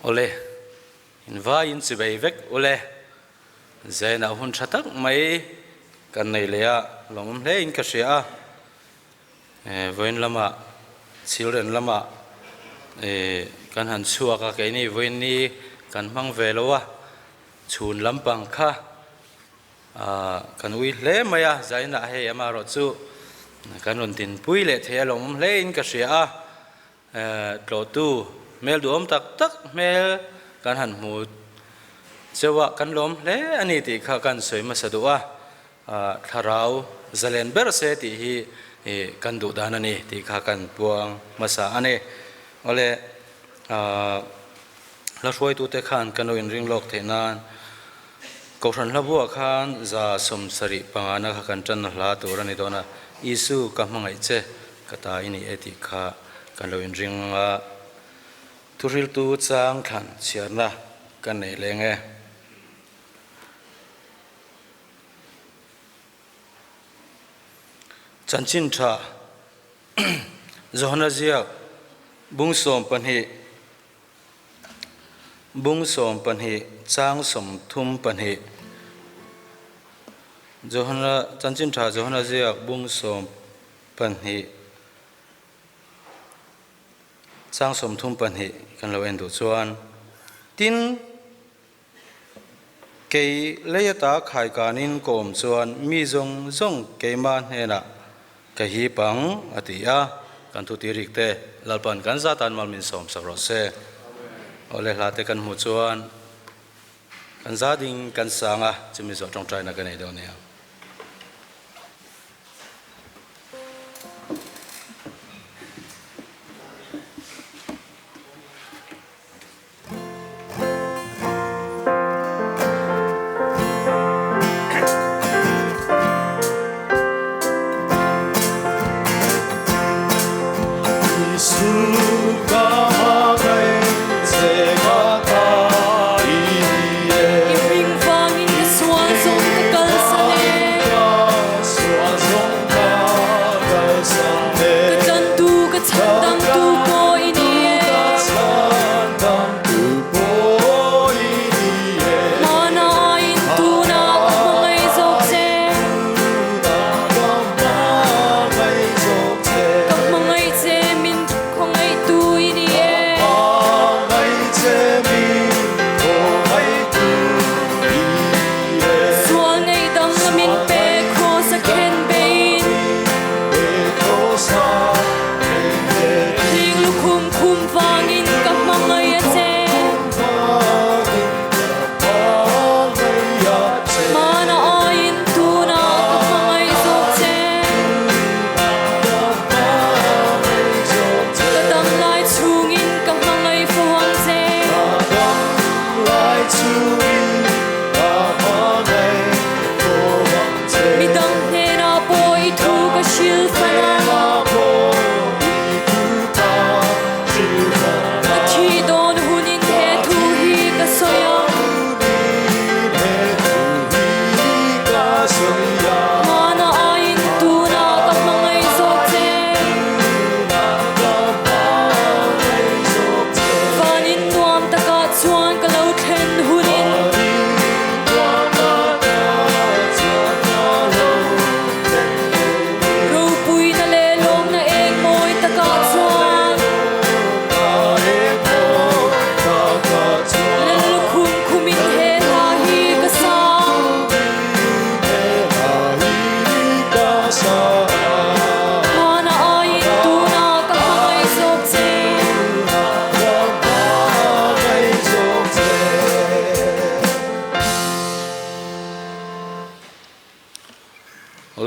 Awle, in vaiin chibei vek ule. Zainah hun tha tak mai kan nei leh a, lawmawm hle in ka hria a. Vawiin lamah children lamah kan han chhuak a, keini vawiin ni kan hmang ve lo a, chhun lampang kha kan ui hle mai a, zainah hei amaherawh chu kan rawn dinpui leh thei a, lawmawm hle in ka hria a. Tlawhtu hmel duhawm tak tak hmel kan han hmu cheu a, kan lawm hle a ni tih kha kan sawi hmasa duh a, thlarau zalen ber se tih hi kan duh dan a ni tih kha kan puang hmasa a ni. Awle, hla hruaitute khan kan lo inring lawk theih nan Kohhran hlabuah khan 75 na kha kan tan hla tur a ni dawn a, Isu ka hmangaih che. Ka ta i ni e tih kha kan lo inring ang a, thuhriltu chang thlan chhiarna ka nei leng e. Chanchin tha Johana ziak bung 12 bung 12 chang 32 Johana Chanchin tha Johana ziak bung 12 chang 32 kan lo en duh chuan tin kei lei ata khaikanin ka awm chuan mi zawng zawng keimah hnenah ka hip ang a ti a, kan thu ti rik te Lalpan kan zatan mal min sawm sak rawh se. Awle hla te kan hmuh chuan kan za ding kan sang a, chumi zawh tawngtaina ka nei dawn nia.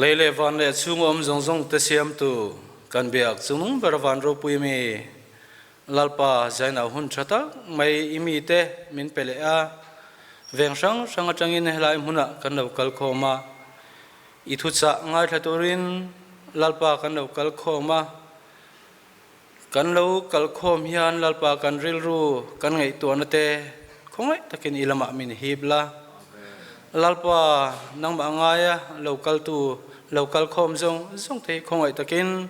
Lei leh van leh chhung awm zawng zawng te siamtu kan biak chungnung ber van ropui mi Lalpa zaina hun tha tak mai i mite min pe leh a, veng hrang hrang atangin helai hmunah kan lo kal khawm a, i thuchah ngaithla turin Lalpa kan lo kal khawm a, kan lo kal khawm hian Lalpa kan rilru kan ngaihtuahna te khawngaih takin i lamah min hip la. Lalpa nangmah ngaia lo kaltu lo kal khawm zawng zawng te hi khawngaih takin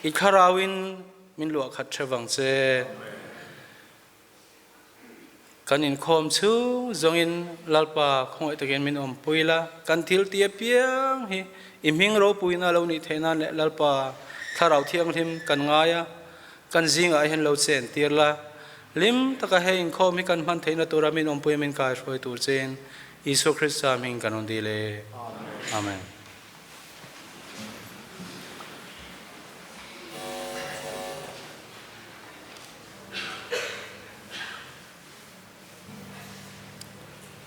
i thlarauin min luah khat hrevang che. Kan inkhawm chhung zawngin Lalpa khawngaih takin min awmpui la, kan thil ti apiang hi i hming ropuina lo nih theih nan leh Lalpa Thlarau Thianghlim kan ngai a, kan zingah hian lo chen tir la. Hlim taka he inkhawm hi kan hman theihna tura min awmpui min kaihruai tur chein Isua Krista hming kan rawn dil e. Amen.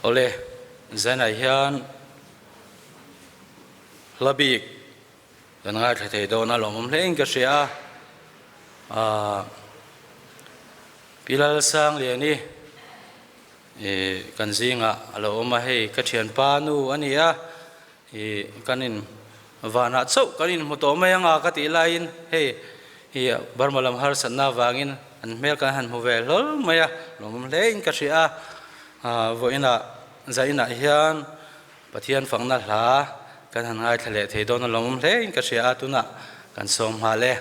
Awle, zanah hian hla bik kan ngaithla thei dawn a lawmawm hle in ka hria a. Pi Lalsangliani kan zingah a lo awm a, hei ka thianpa nu a ni a, kan in vanah chauh kan inhmu tawh mai anga ka tih laiin hei hi Burma lam harsatna avangin an hmel kan han hmu ve hlawl mai a, lawmawm hle in ka hria a, vawiinah zainah hian Pathian fakna hla kan han ngaithla leh thei dawn a lawmawm hle in ka hria a, tunah kan sawm nghal e.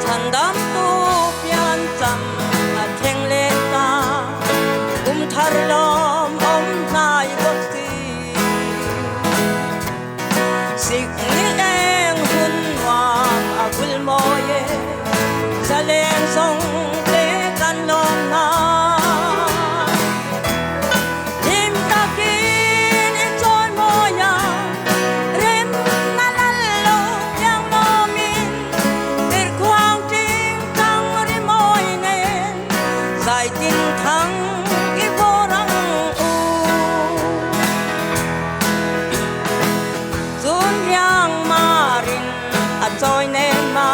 Chhandamtu piancham a thleng leh ta, kum thar lawm awm hnai bawk si. Sikni eng hun nuam a vul mawi e, zaleng zawng te kan lawm hna. Hlim takin i chawi mawi a, remna lal lo piang lawmin, Tirkhuang tingtang rimawi nen zai tin thang i vawr ang u. Chun riang marin a chawi nen a,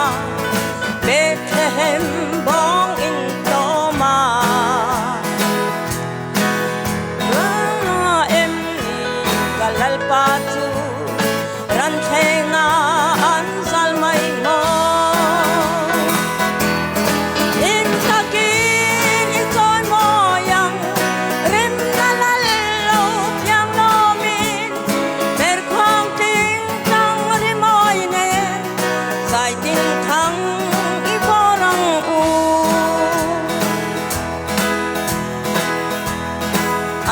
Bethlehem bawng in tlawm a. Em ni ka Lalpa chu ran thleng a an zal mai maw? Hlim takin i chawi mawi ang, rimna lal lo piang lawmin, Merkhuang tling tlang rimawi nen zai tin thang i vawr ang u.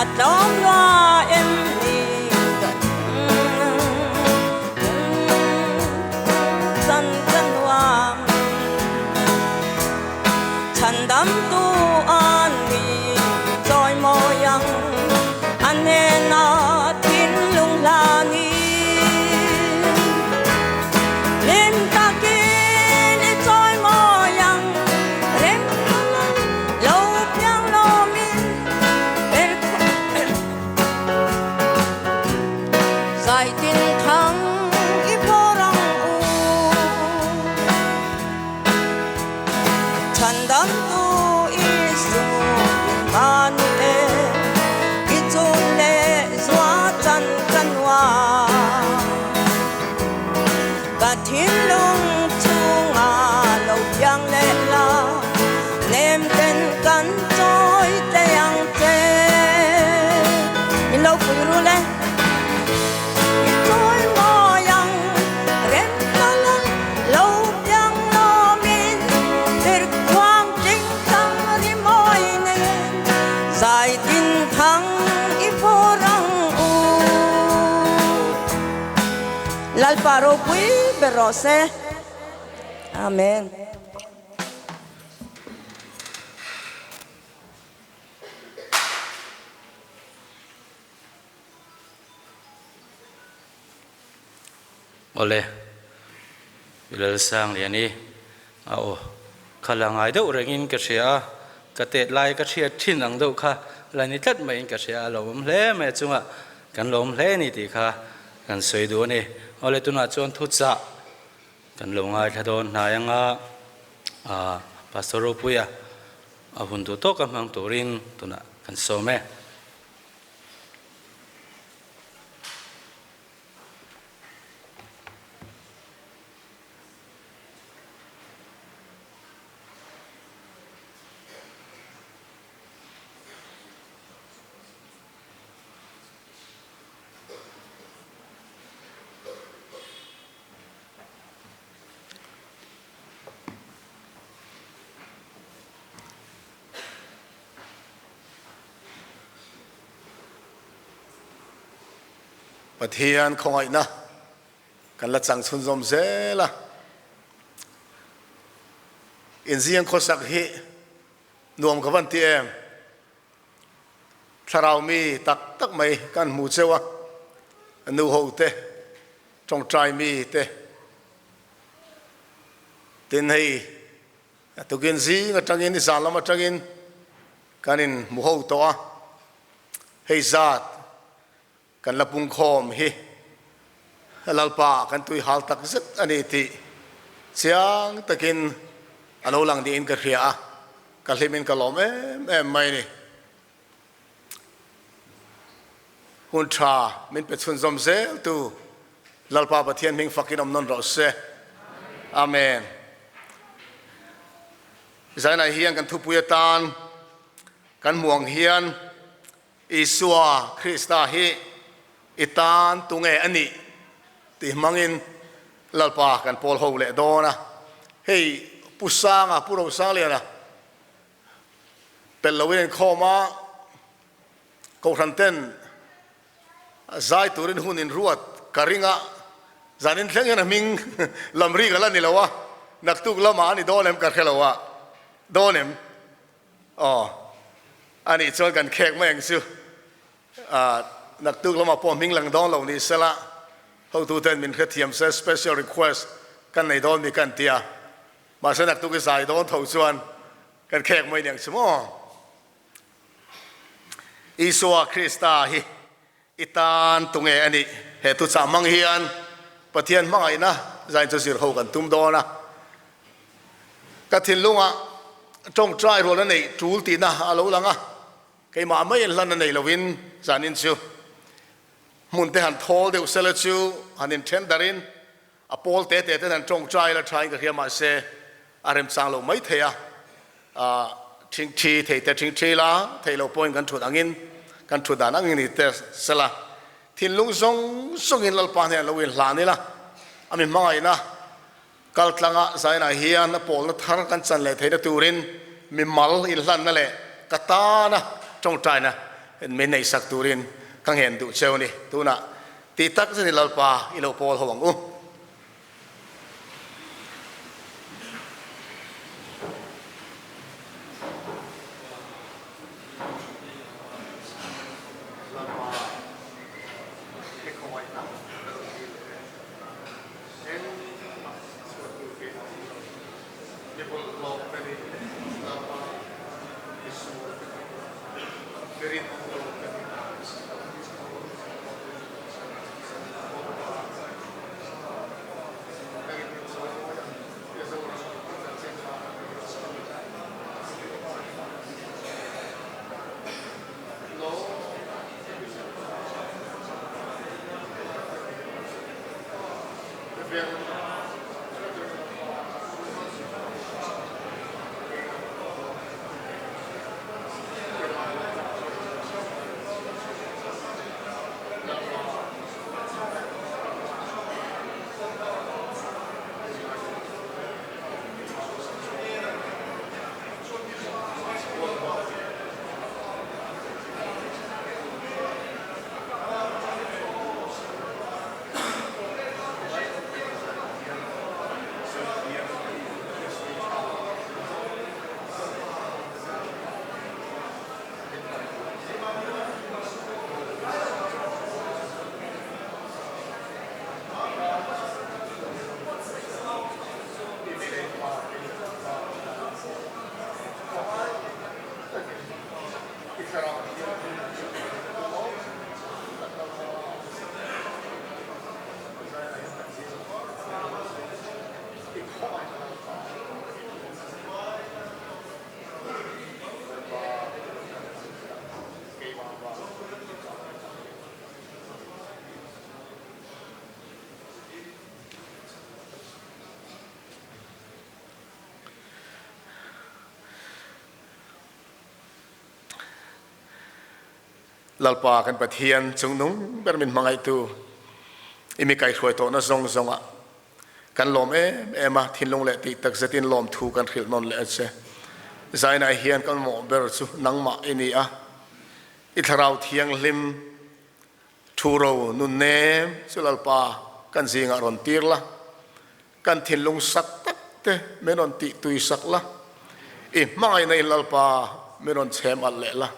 A tlawm lua em ni kan chan ka nuam Chhandamtu an ni chawi mawi ang a hnena thinlung hlanin Hlim takin i chawi mawi ang rem Lo piang lawmin zai tin thang i phawr ang u. Chhandamtu Isu Immanuel i chung leh zua chan ka nuam. Ka thinlung chungah lo piang leh la, nem ten kan chawi tlei Lalpa ropui ber rawh se. Amen. Awle, i Lalsangliani a aw kha la ngai deuh rengin ka hria a, ka tet lai ka hriat thin ang deuh kha la ni tlat maiin ka hria a, lo awm hle mai a chungah kan lo awm hle a ni tih kha kan sawi duh a ni. Awle, tunah chuan thuchah kan lo ngaithla dawn hnai anga Pastor Ropuia a hun duh tawka hmang turin tunah kan sawm e. Pathian khawngaihna kan la chang chhunzawm zel a, inziang khawsak hi nuam ka van ti em? Thlarau mi tak tak mai kan hmu cheu a, nu ho te, tawngtai mi te, tin hei Tukin zing atangin i zan lam atangin kan in hmu ho tawh a, hei zat kan la pungkhawm hi Lalpa kan tui hal tak zet a ni tih chiang takin a lo lang niin ka hria a, ka hlimin ka lawm em em mai a ni. Hun tha min pe chhunzawm zel tu Lalpa Pathian hming fakin awm nawn rawh se. Amen. Zainah hian kan thupui atan kan hmuh ang hian Isua Krista hi i tan tunge a nih tih hmangin Lalpa kan pawl ho leh dawn a. Hei Pu Sanga, Pu Rosangliana Pel loin inkhawm a, Kohhran ten zai turin hun inruat ka ring a, zanin thleng hian a hming lam rik a la ni lo a, naktuk lamah a ni dawn em ka hre lo a, dawn em? Aw, a nih chuan kan khek mai ang chu, naktuk lamah pawh hming lang dawn lo ni sela, hotu ten min hrethiam se special request kan nei dawn mi kan ti a, mahse naktuk i zai dawn tho chuan Kan khek mai niang chu maw? Isua Krista hi i tan tunge a nih? He thuchah hmang hian Pathian hmangaihna zain chu zir ho kan tum dawn a. Ka thinlungah tawngtai rual a neih tul tihna a lo lang a, keimah mai in hlan a nei lovin zanin chu hmun te han thawl deuh sela chu han inthen darin A pawl te te ten an tawngtai la thain ka hria mahse a remchang lo mai thei a, thingthi thei te thingthi la thei lo pawhin kan thut angin kan thut dan angin ni te sela thinlung zawng zawngin Lalpa hnen lo inhlan ila a mi hmangaihna kaltlanga zainah hian a pawlna thar kan chan leh theihna turin mi mal inhlanna leh ka tana tawngtaina min neihsak turin ka ngen duh cheu a ni tunah. Tih tak zet in Lalpa i lo pawl ho ang u. Lalpa i khawngaihna ka lo dil leh e. Engmah chhuat tur hi a awm lo. Mi bawlhhlawh ka ni. Lalpa i sual ka ni. Mi rinawm lo ka ni. Lalpa kan Pathian chungnung ber min hmangaihtu i mi kaihruai tawhna zawng zawngah kan lawm em em a, thinlung leh tih tak zetin lawmthu kan hrilh nawn leh a che. Zainah hian kan mawh ber chu nangmah i ni a, i thlarau thianghlim thu ro nun nem chu Lalpa kan zingah rawn tir la, kan thinlung sak tak te min rawn tih tui sak la, i hmangaihna in Lalpa min rawn chhem alh leh la,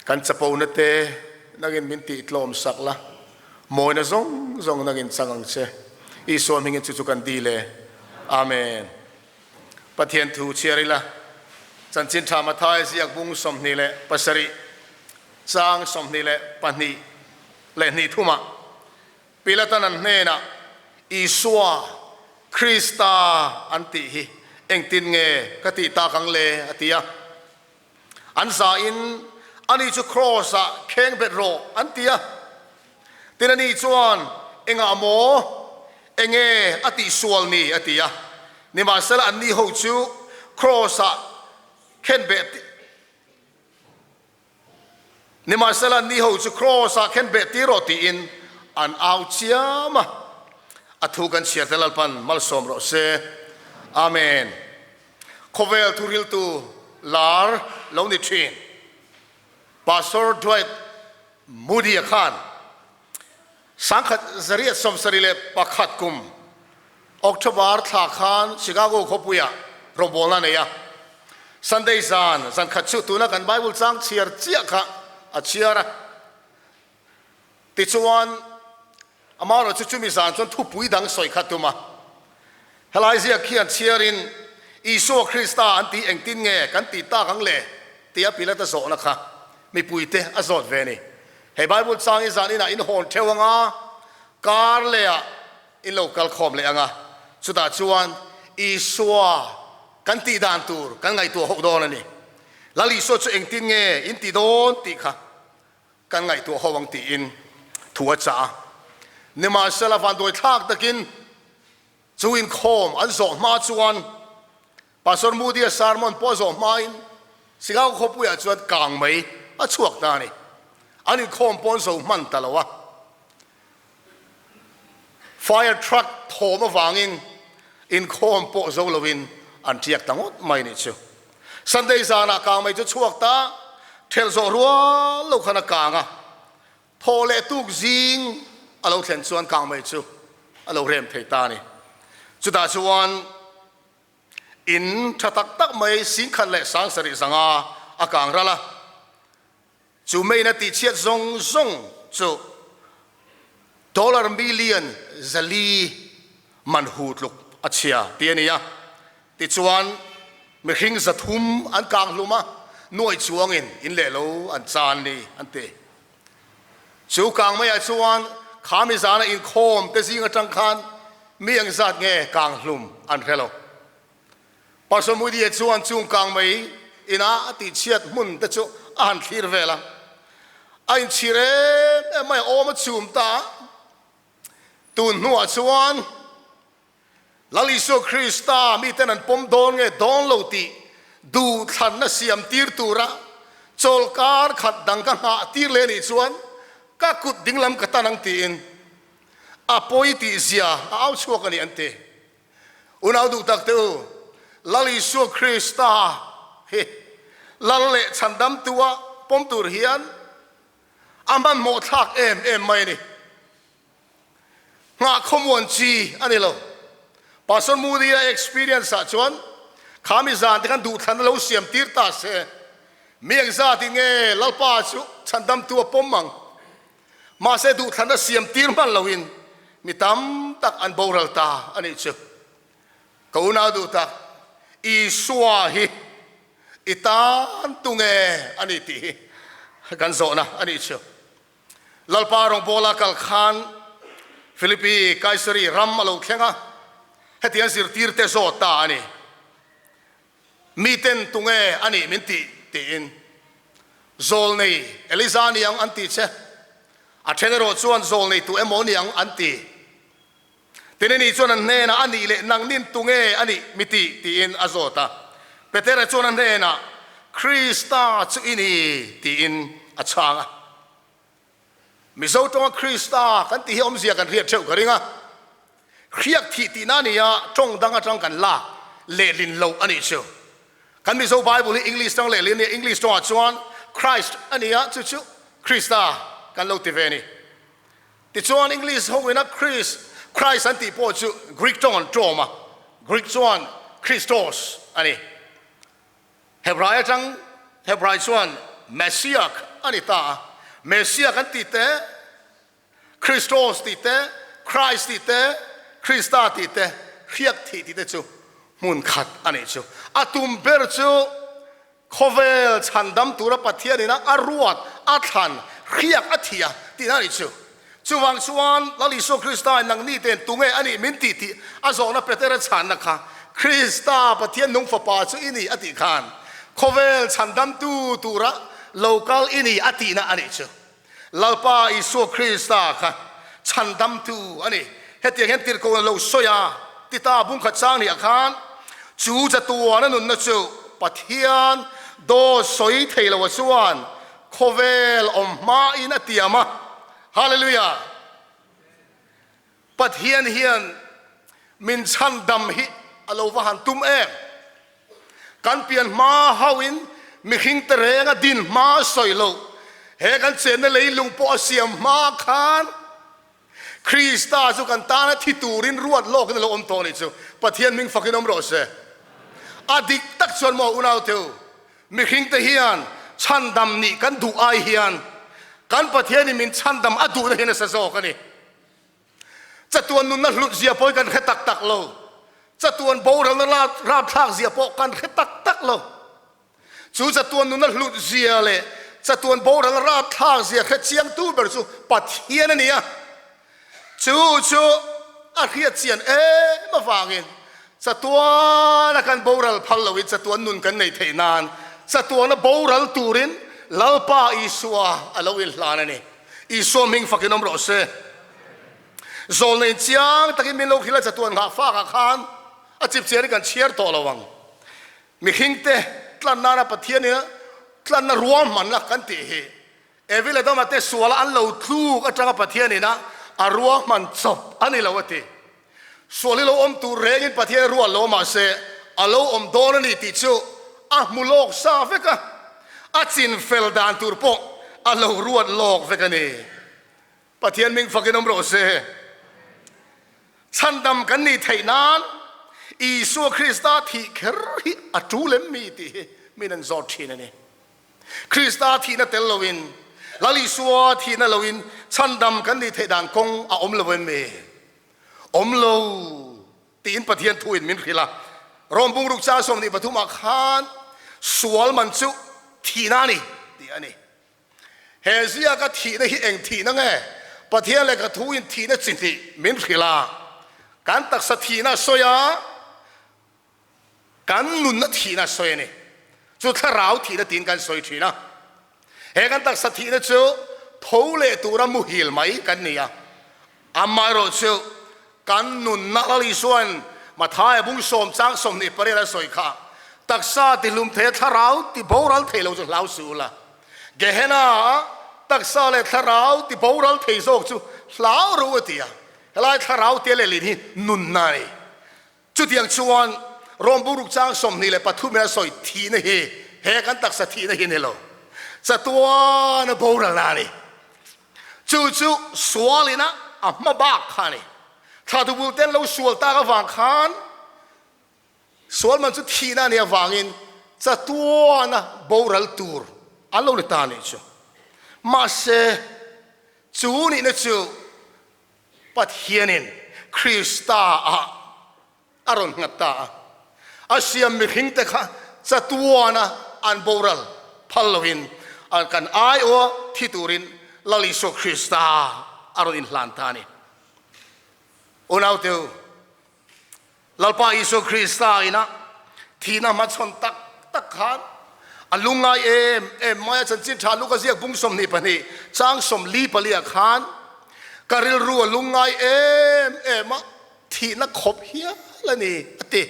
kan chapona te nangin min tih tlawm sak la, mawina zawng zawng nangin chang ang che. Isua hmingin chu chu kan dil e. Amen. Pathian thu chhiar ila, Chanchin Tha Mathai ziak bung 27 chang 22 leh hnih thumah Pilatan an hnenah, Isua, Krista an tih hi engtin nge ka tih tak ang le? a ti a. An zain, Ani chu kraws-ah kheng bet rawh, an ti a. Tin, ani chuan, Engah maw? Enge a tihsual ni? a ti a. Nimahsela, anni ho chu kraws-ah khen bet. Nimahsela ni ho chu Kraws-ah khen beh tir rawh tiin an au chiam a, a thu kan chhiar te Lalpan malsawm rawh se. Amen. Khawvel thuriltu lar lo ni thin Pastor Dwight Moody-a khan 1971 kum October thla khan Chicago khawpuiah rawngbawlna a nei a. Sunday zan zan khat chu tuna kan Bible chang chhiar chiah kha a chhiar a. Tichuan, amaherawhchu chumi zan chuan thupui dang sawi kha tum a. Helai ziak khian chhiarin, Isua Krista an tih engtin nge kan tih tak ang le? tia Pilata zawhna kha mipuite a zawt ve a ni. Hei Bible chang hi zan inah in hawn theuh ang a, kar lehah in lo kal khawm leh ang a, chutah chuan Isua kan tih dan tur kan ngaihtuah ho dawn a ni. Lal Isua chu engtin nge in ti dawn tih kha kan ngaihtuah ho ang tiin thu a chah a. Nimahsela vanduai thlak takin chu inkhawm an zawh hma chuan Pastor Moody-a sermon pawh a zawh hmain Chicago khawpuiah chuan kang mai a chhuak ta a ni. An inkhawm pawh an zo hman ta lo a. Fire truck thawm avangin inkhawm pawh zo loin an tiak ta ngawt mai nih chu. Sunday zanah kang mai chu chhuak ta, thelh zawh rual lo khan a kang a, thaw leh tuk zing a lo thlen chuan kang mai chu a lo rem thei ta a ni. Chutah chuan in tha tak tak mai 17,500 a kang ral a. Chu meiin a tihchhiat zawng zawng chu dollar million 400 man hu tluk a chhia tih a ni a. Tichuan, mihring 300 an kang hlum a, nuai chuangin in leh lo an chan ni an ti. Chu kang maiah chuan kha mi zana inkhawm te zing atang khan mi engzat nge kang hlum an hre lo. Pastor Moody-a chuan chung kang mai ina a tihchhiat hmun te chu a han thlir vel a, a inchhir em em mai a, awm a chum ta a. Tun hnuah chuan Lal Isua Krista miten an pawm dawn nge dawn lo tih duhthlanna siam tir tura chawlkar khat dang ka nghah tir leh anih chuan ka kut dinglam ka tan ang tiin a pawi tih zia a au chhuak a ni an ti. Unau duh tak te u, Lal Isua Krista hi Lal leh Chhandamtua pawm tur hian a hmanhmawh thlak em em mai a ni. Nghah khawmuan chi a ni lo. Pastor Moody-a experience ah chuan kha mi zan te khan duhthlanna lo siam tir ta se, mi engzat in nge Lalpa chu Chhandamtua pawm ang? Mahse duhthlanna siam tir hman loin mi tam tak an boral ta a nih chu. Ka unau duh tak, Isua hi i tan tu nge a ni tih hi kan zawhna a nih chu. Lalpa rawngbawla kal khan Philippi Kaisari ram a lo thleng a, hetiang zirtirte zawt ta a ni. Miten tunge a nih min tih? tiin Zawlnei Eliza ni ang an ti che. A then erawh chuan Zawlnei tu emaw ni ang an ti. Tin ani chuan an hnenah, A nih leh nangnin tunge a nih mi tih? tiin a zawt a. Petera chuan a hnenah, Krista chu i ni, tiin a chhang a. Mizo tawnga Krista kan tih hi awmzia kan hriat theuh ka ring a, hriak thih tihna a ni a, tawng dang atang kan lak lehlin loh a nih chu. Kan Mizo Bible hi English tang lehlin a ni a, English tawngah chuan Christ a ni a, chu chu Krista kan lo ti ve a ni. Tichuan English ho ina Christ, Christ an tih pawh chu Greek tawng an tawm a, Greek chuan Christos a ni. Hebrai atang Hebrai chuan Messiah a ni ta a, Messiah kan tih te, Christos tih te, Christ tih te, Krista tih te, hriak thih tih te chu hmun khat a nih chu. A tum ber chu khawvel chhandam tura Pathian ina a ruat, a thlan, hriak a thih a tihna a nih chu. Chuvang chuan Lal Isua Krista in nangni ten tunge a nih min tih tih a zawhna Petera chhanna kha Krista Pathian nung fapa chu i ni a tih khan khawvel chhandamtu tura lo kal i ni a tihna a nih chu. Lalpa Isua Krista kha chhandamtu a ni. Hetiang hian tirhkohna lo sawi a ti ta bungkhat chang nih ah khan chu chatuana nunna chu Pathian dawt sawi thei lo a chuan Khawvel awm hmain a tiam a, Hallelujah! Pathian hian min chhandam hi a lo va han tum em? Kan pian hma hauhin mihring te renga din hma sawi lo, he kan chenna leilung pawh a siam hma khan Krista chu kan tana thi turin ruat lawkin a lo awm tawh a nih chu. Pathian hming fakin awm rawh se. A dik tak chuan maw unauteu, Mihringte hian chhandam nih kan duh ai hian kan Pathianin min chhandam a duhna hi nasa zawk a ni. Chatuan nunna hlut zia pawhin kan hre tak tak lo. Chatuan boralna rapthlak zia pawh kan hre tak tak lo. Chu chatuan nunna hlut zia leh chatuan boralna rapthlak zia hre chiangtu ber chu Pathian a ni a. Chu chu a hriat chian em avangin chatuana kan boral phal loin chatuan nun kan nei theih nan chatuana boral turin Lalpa Isua a lo inhlan a ni. Isua hming fakin awm rawh se. Zawlnei chiang takin min lo hrilh a chatuan nghah fakah khan a chipchiarin kan chhiar tawh lo ang. Mihringte tlan nana Pathian ina tlanna ruahmanna kan tih hi Evi leh Adama te suala an lo tluk atanga Pathian ina a ruahman chawp a ni lo a ti. Sual hi lo awm tur rengin Pathian a ruah lo mahse a lo awm dawn a ni tih chu a hmu lawk sa vek a, a chin fel dan tur pawh a lo ruat lawk vek a ni. Pathian ming fakin awm rawh se. Chhandam kan nih theih nan Isua Krista thih kher hi a tul em mi tih hi min an zawt thin a ni. Krista thihna tel loin, Lal Isua thihna loin chhandam kan nih theih dan kawng a awm lo em mi? Awm lo tiin Pathian thuin min hrilh a. Rom bungruk chang 23 ah khan sual man chu thihna a ni tih a ni. He ziaka thihna hi eng thihna nge? Pathian lehkha thuin thihna chi hnih min hrilh a. Kan taksa thihna a sawi a. Kan nunna thihna sawi a ni. Chu thlarau thihna tiin kan sawi thin a. He kan taksa thihna chu tho leh tura muhil mai kan ni a. Amaherawh chu kan nunna Lal Isuain Mathaia bung sawm chang 28 a sawi kha, Taksa ti hlum thei a thlarau ti boral thei lo chu hlau suh ula. Gehenna ah taksa leh thlarau ti boral thei zawk chu hlau ru a ti a. Helai thlarau tia lehlin hi nunna a ni. Chutiang chuan Rom buruk chang 23 in a sawi thihna hi he kan taksa thihna hi a ni lo, chatuan a boralna a ni. Chu chu sualina a hma bak kha a ni. Thla bul ten lo sual tak avang khan sual man chu thihna a nih avangin chatuana boral tur an lo ni ta a nih chu. Mahse, chu nihna chu Pathianin Krista-ah a rawn nghat ta a, a siam mihringte kha chatuana an boral phal loin kan aiawha thi turin Lal Isua Krista a rawn inhlan ta a ni. Unauteu, Lalpa Isua Krista ina thihna hmachhawn tak tak khan a lungngai em em mai a, chanchin tha Luka ziak bung 22 chang 44 ah khan ka rilru a lungngai em em a, thihna khawp hial a ni a ti.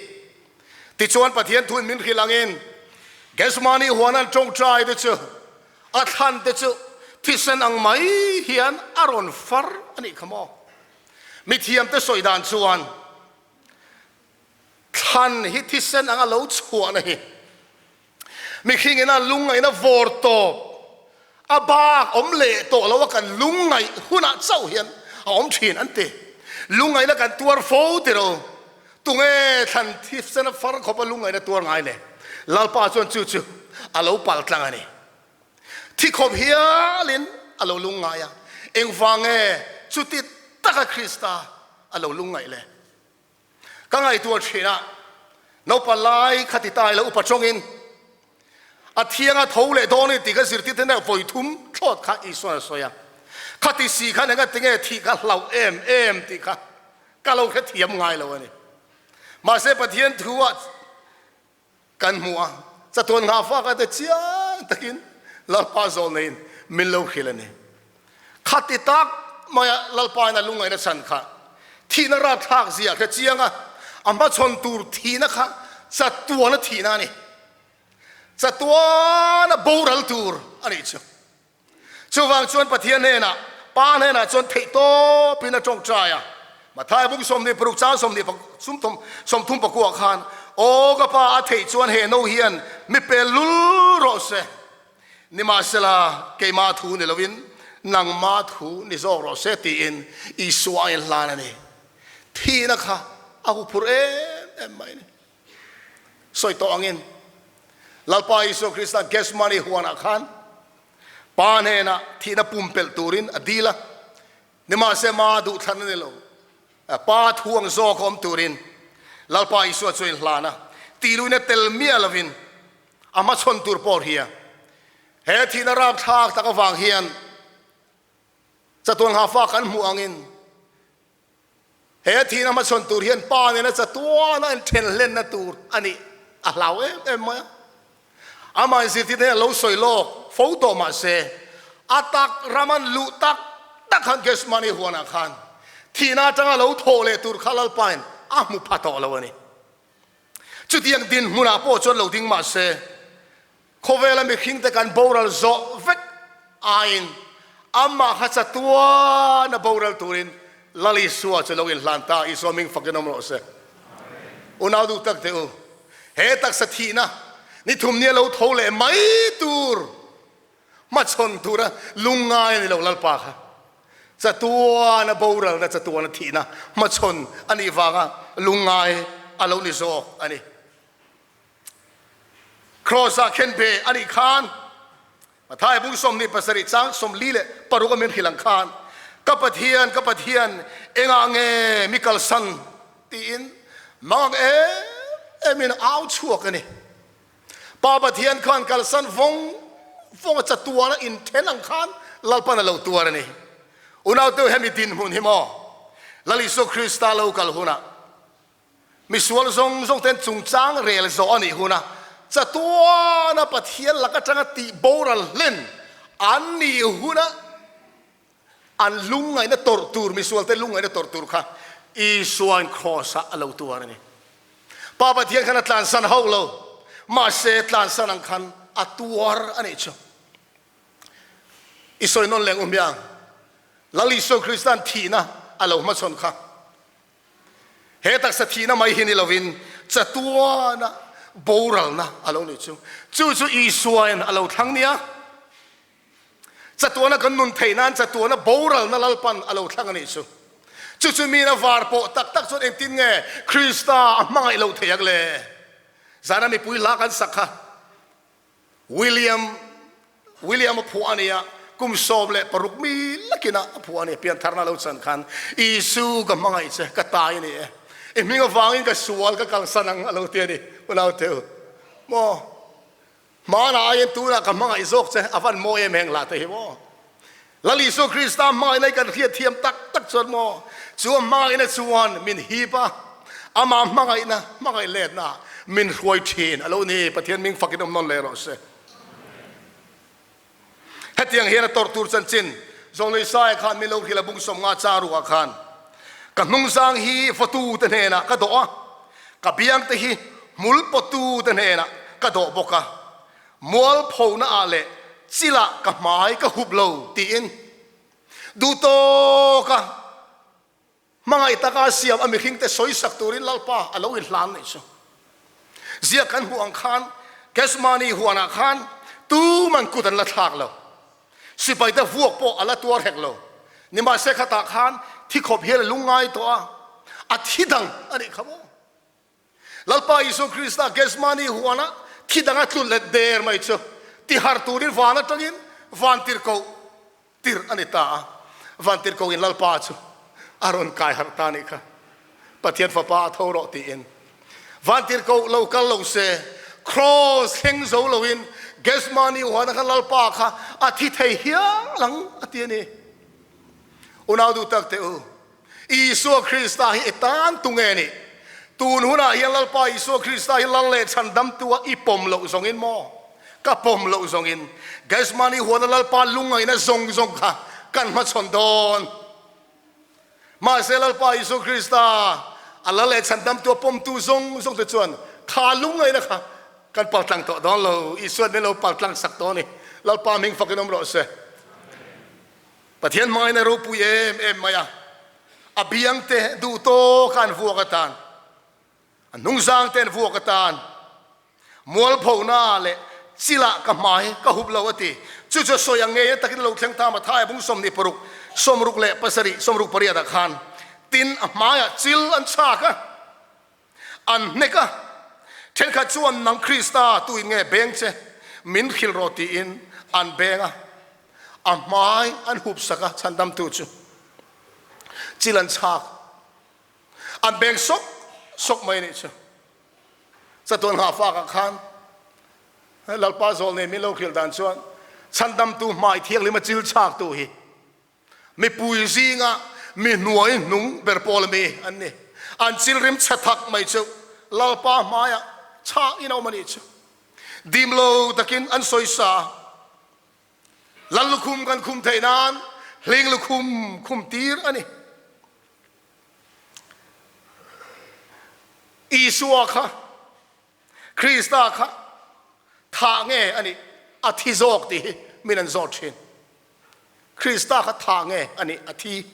Tichuan Pathian thuin min hrilh angin Gethsemane huan an tawngtai te chu. A thlan te chu thisen ang mai hian a rawn far a nih kha maw? Mithiam te sawi dan chuan thlan hi thisen anga lo chhuahna hi mihring ina lungngaihna vawr tawp a bak awm leh tawh lo a kan lungngaih hunah chauh hian a awm thin an ti. Lungngaihna kan tuar fo tiro. Tunge thlan thisen a far khawpa lungngaihna tuar ngai le? Lalpa chuan chu chu a lo pal tlang a ni. Thi khawp hialin a lo lungngai a, engvang nge chuti taka Krista a lo lungngaih le? Ka ngaihtuah thin a, naupang lai kha ti ta ila upa tawngin a thianga tho leh dawn i tih ka zirtir te hnenah vawi thum thlawt kha Isua'n a sawi a, khati si khan engati nge thih kha hlauh em em tih kha ka lo hrethiam ngai lo a ni. Mahse Pathian thu ah Kan hmuh a, chatuan nghah fak a te chiang takin Lalpa zawl neiin min lo hrilh a ni. Khati tak maia Lalpa in a lungngaihna chhan kha thihna rapthlak zia hre chiang a, a hmachhawn tur thihna kha chatuana thihna a ni. Chatuana boral tur a nih chu. Chuvang chuan Pathian hnenah, Pa hnenah chuan theihtawpin a tawngtai a. Matthai bung 26 chang 33 khan, Aw ka Pa, a theih chuan he no hian mi pel lul rawh se. Nimahsela, keimah thu ni loin nangmah thu ni zawk rawh se tiin Isua a inhlan a ni. Thihna kha a huphurh em em mai a ni. Sawi tawh angin, Lalpa Isua Krista Gethsemane huanah khan Pa hnenah thihna pumpelh turin a dil a, nimahse ma duhthlan a ni lo. Pa thu ang zawk a awm turin Lalpa Isua chu a inhlan a, tihluihna tel miah lovin a hmachhawn tur pawh hria. He thihna rapthlak tak avang hian chatuan nghahfa kan hmuh angin, He thihna hmachhawn tur hian pa nena chatuana inthen hlenna tur a nih a hlau em em mai a. Amah inzirtirna hian lo sawi lawk fo tawh mah se, a tak ram an luh tak tak khan Gethsemane huanah khan thihna atanga lo thawh leh tur kha Lalpain a hmu pha tawh lo a ni. Chutiang dinhmunah pawh chuan lo ding mah se, Khawvela mihringte kan boral zawh vek aiin amah kha chatuan a boral turin Lal Isua chu lo inhlan ta. Isua ming fakin awm rawh se. Unau duh tak teh u, he taksa thihna ni thum nia lo tho leh mai tur hmachhawn tura lungngai a ni lo Lalpa kha chatuan a boralna, chatuan a thihna hmachhawn a nih vanga lungngai a lo ni zawk a ni. Kraws-ah khen ve a nih khan Matthai bung 27 chang 46 a min hrilh ang khan, Ka Pathian, ka Pathian, engah nge mi kalsan? tiin mang em emin au chhuak a ni. Pa Pathian khan kalsan vawng vawng a chatuan a inthen ang khan Lalpan a lo tuar a ni. Unaute hemi dinhmun hi maw Lal Isua Krista lo kal hunah Misual zawng zawng ten chungchang rel zawh a nih huna chatuana Pathian lak atanga tih boral hlen an nih huna an lungngaihna tawrh tur, misualte lungngaihna tawrh tur kha Isuain Kraws-ah a lo tuar a ni. Pa Pathian khan a tlansan hauh lo, mahse tlansan ang khan a tuar a nih chu. I sawi nawn leng u hmiang, Lal Isua Krista'n thihna a lo hmachhawn kha. He taksa thihna mai hi ni lovin chatuana boralna a lo nih chu. Chu chu Isuain a lo thlang nia. Chatuana kan nun theih nan chatuana boralna Lalpan a lo thlang a nih chu. Chu chu mina var pawh tak tak chuan engtin nge Krista a hmangaih loh theih ang le? Zana mipui hla kan sak kha. William William a phuah a nia, kum 16 mi lakin a phuah a ni. Piantharna lo chan khan, Isu ka hmangaih che, ka tai a ni e. I hming avangin ka sual ka kalsan ang a lo ti a ni. Unau teu, maw? Hmanah aiin tunah ka hmangaih zawk che, a van mawi em heng hlah te hi maw? Lal Isua Krista hmangaihna hi kan hriat thiam tak tak chuan maw? Chu a hmangaihna chuan min hip a, amah hmangaihna, hmangaih letna min hruai thin a lo ni. Pathian ming fakin awm nawn leh rawh se. Hetiang hian a tawrh tur chanchin Zawlnei Saia khan min lo hrilh a, bung 50 chang ruah khan, Ka hnungzang hi fatu te hnenah ka dawh a, ka biang te hi hmul pawtu te hnenah ka dawh bawk a, mualphona ah leh. chilah ka hmai ka hup lo tiin duh tawka hmangaih taka siam a mihringte sawisak turin Lalpa a lo inhlan nei chu. Ziak kan hmuh ang khan Gethsemane huanah khan tuman kut an la thlak lo. Sipaite vuak pawh a la tuar hek lo. Nimahse khatah khan thi khawp hian a lungngai tawh a, a thi dang a nih kha maw? Lalpa Isua Krista Gethsemane huana thi dang a tlut let der mai chu tihar turin van atangin vantirhkoh tirh a ni ta a. Vantirhkoh in Lalpa chu a rawn kai harh ta a nih kha. Pathian Fapa a tho rawh tiin vantirhkoh lo kal lo se Kraws thleng zo loin Gethsemane huana khan Lalpa kha a thi thei hial ang a ti a ni. Unau duh tak teh u. Isua Krista hi i tan tu nge nih? Tun hunah hian Lalpa Isua Krista hi lal leh chhandamtu a i pawm loh zawngin maw? Ka pawm loh zawngin Gethsemane huana Lalpa lungngaihna zawng zawng kha kan hmachhawn dawn. Mahse Lalpa Isua Krista a lal leh chhandamtu a pawmtu zawng zawng te chuan kha lungngaihna kha kan paltlang tawh dawn lo. Isua'n min lo paltlang sak tawh a ni. Lalpa hming fakin awm rawh se. Pathian hmain a ropui em em mai a, a biangte duh tawk a an vuak atan, a hnungzangte an vuak atan, mualphona leh chilah ka hmai ka hup lo a ti. Chu chu a sawi ang ngei takin a lo thleng ta Matthai bung 26, 67, 68 ah khan tin a hmaiah chil an chhak a, an hnek a, thenkhat chuan nang Krista tuin nge beng che min hrilh rawh tiin an beng a, a hmai an hup sak a, chhandamtu chu chil an chhak, an beng sawk sawk mai anih chu. Chatuan nghahfak ah khan Lalpa zawl nei min lo hrilh dan chuan chhandamtu hmai thianghlim a chil chhak tu hi Mipui zinga mi hnuai hnung ber pawl a mi an ni. An chilrim chhe thak mai chu Lalpa hmaiah chhah in a awm a nih chu. Dim lo takin an sawisa a, Lal lukhum kan khum theih nan hling lukhum khum tir a ni. Isua kha, Krista kha thah nge a nih? A thi zawk tih hi min an zawt thin. Krista kha thah nge a nih? A thi.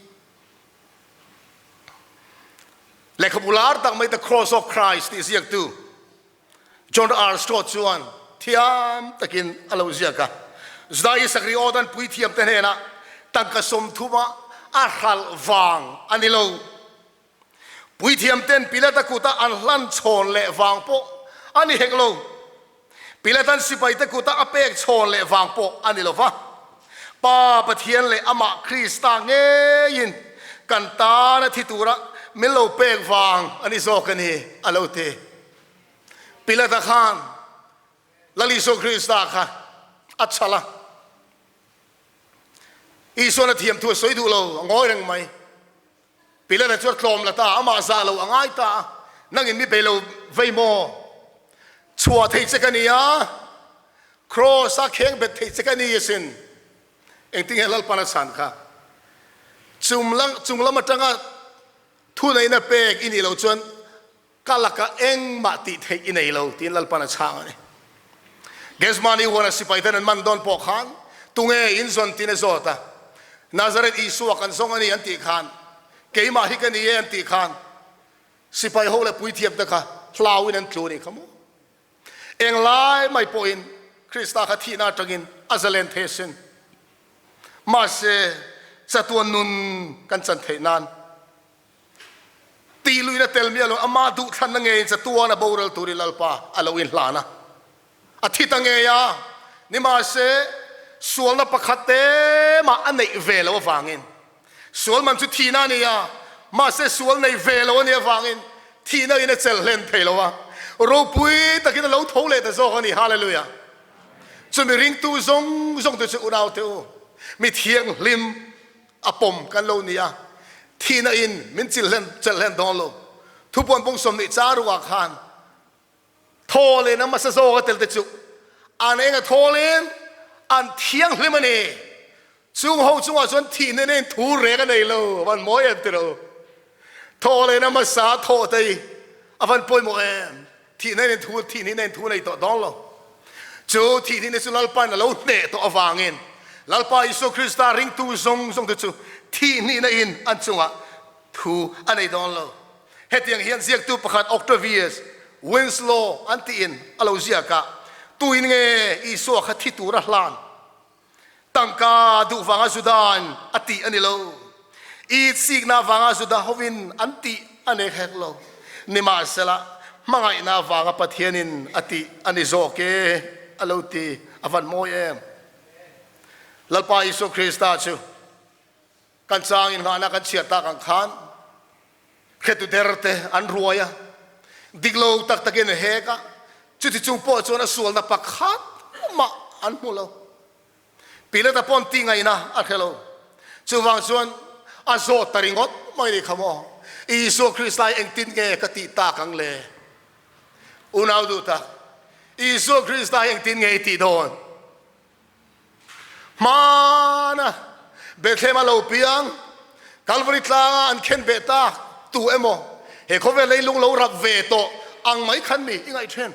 Lehkhabu lar tak mai The Cross of Christ tih ziaktu John R. Stott chuan thiam takin a lo ziak a. Juda Isakri awdan puithiamte hnenah tangka 30 a a hralh vang a ni lo. Puithiamten Pilata kuta an hlan chhawn leh vang pawh a ni hek lo. Pilatan sipaite kuta a pek chhawn leh vang pawh a ni lo va. Pa Pathian leh amah Krista ngeiin kan tana thi tura min lo pek vang a ni zawk a ni, a lo ti. Pilata khan Lal Isua Krista kha a chhal a. Isuan a thiam thu a sawi duh lo, a ngawi reng mai. Pilata chu a tlawm la ta, amah zah lo a ngai ta a, Nangin mi bei lo vei maw? Chhuah thei che ka ni a, Kraws a kheng bet thei che ka ni asin. Engtinge Lalpan a chhan kha? Chung lam atanga thuneihna pek i nih loh chuan Ka lakah engmah tih theih i nei lo, tiin Lalpan a chhang a ni. Gethsemane huana sipaiten an man dawn pawh khan, Tunge in zawn tiin a zawt a. Nazareth Isua kan zawng a ni an tih khan, Keimah hi ka ni e an tih khan, sipai ho leh puithiamte kha hlauin an tlu a nih kha maw? Englai mai pawhin Krista kha thihna atangin a zalen thei asin. Mahse, chatuan nun kan chan theih nan Tih luihna tel miah lo, amah duhthlanna ngeiin chatuan a boral turin Lalpa a lo inhlan a, a thi ta ngei a, nimahse sualna pakhat te mah a neih ve lo avangin, sual man chu thihna a ni a, mahse sual nei ve lo a nih avangin thihna in a chelh hlen thei lo a, ropui takin a lo tho leh ta zawk a ni. Hallelujah! Chumi ringtu zawng zawng te chu unaute u, mi thianghlim, A pawm kan lo ni a, thihna in min chilhlen chelhlen dawn lo. Thupuan bung 20 cha ruah khan thaw leh na hmasa zawk a tel te chu an eng a thawl in an thianghlim a ni. Chung ho chungah chuan thihna nen thu reng a nei lo, a van mawi em tiro. Thaw leh na hmasa thaw te hi a van pawimawh em. Thihna nen thu thihni nen thu nei tawh dawn lo. Chu thihhnihna chu Lalpain a lo hneh tawh avangin Lalpa Isua Krista ringtu zawng zawngte chu thihhnihna in an chungah thu a nei dawn lo. Hetiang hian ziaktu pakhat Octavius Winslow an tiin a lo ziak a, Tuin nge Isua kha thi tura hlan? Tangka duh vanga Judain a tih a ni lo. I chikna vanga Juda hovin an tih a nek hek lo. Nimahsela, hmangaihna vanga Pathianin a tih a ni zawk e, a lo ti. A van mawi em! Lalpa Isua Krista chu kan changin nghahna kan chhiat tak ang khan hretu derte an ruai a, dik lo tak takin a hek a, chuti chung pawh chuan a sualna pakhat mah an hmu lo. Pilata pawn tih ngaihna a hre lo. Chuvang chuan a zawt ta ringawt mai ni kha maw, Isua Krista hi engtin nge ka tih tak ang le? Unau duh tak, Isua Krista hi engtin nge i tih dawn? Hmana Bethlehem a lo piang, Kalvari tlanga an khen beh tak tu emaw he khawvel leilung lo rap ve tawh ang mai khan mi i ngaih then?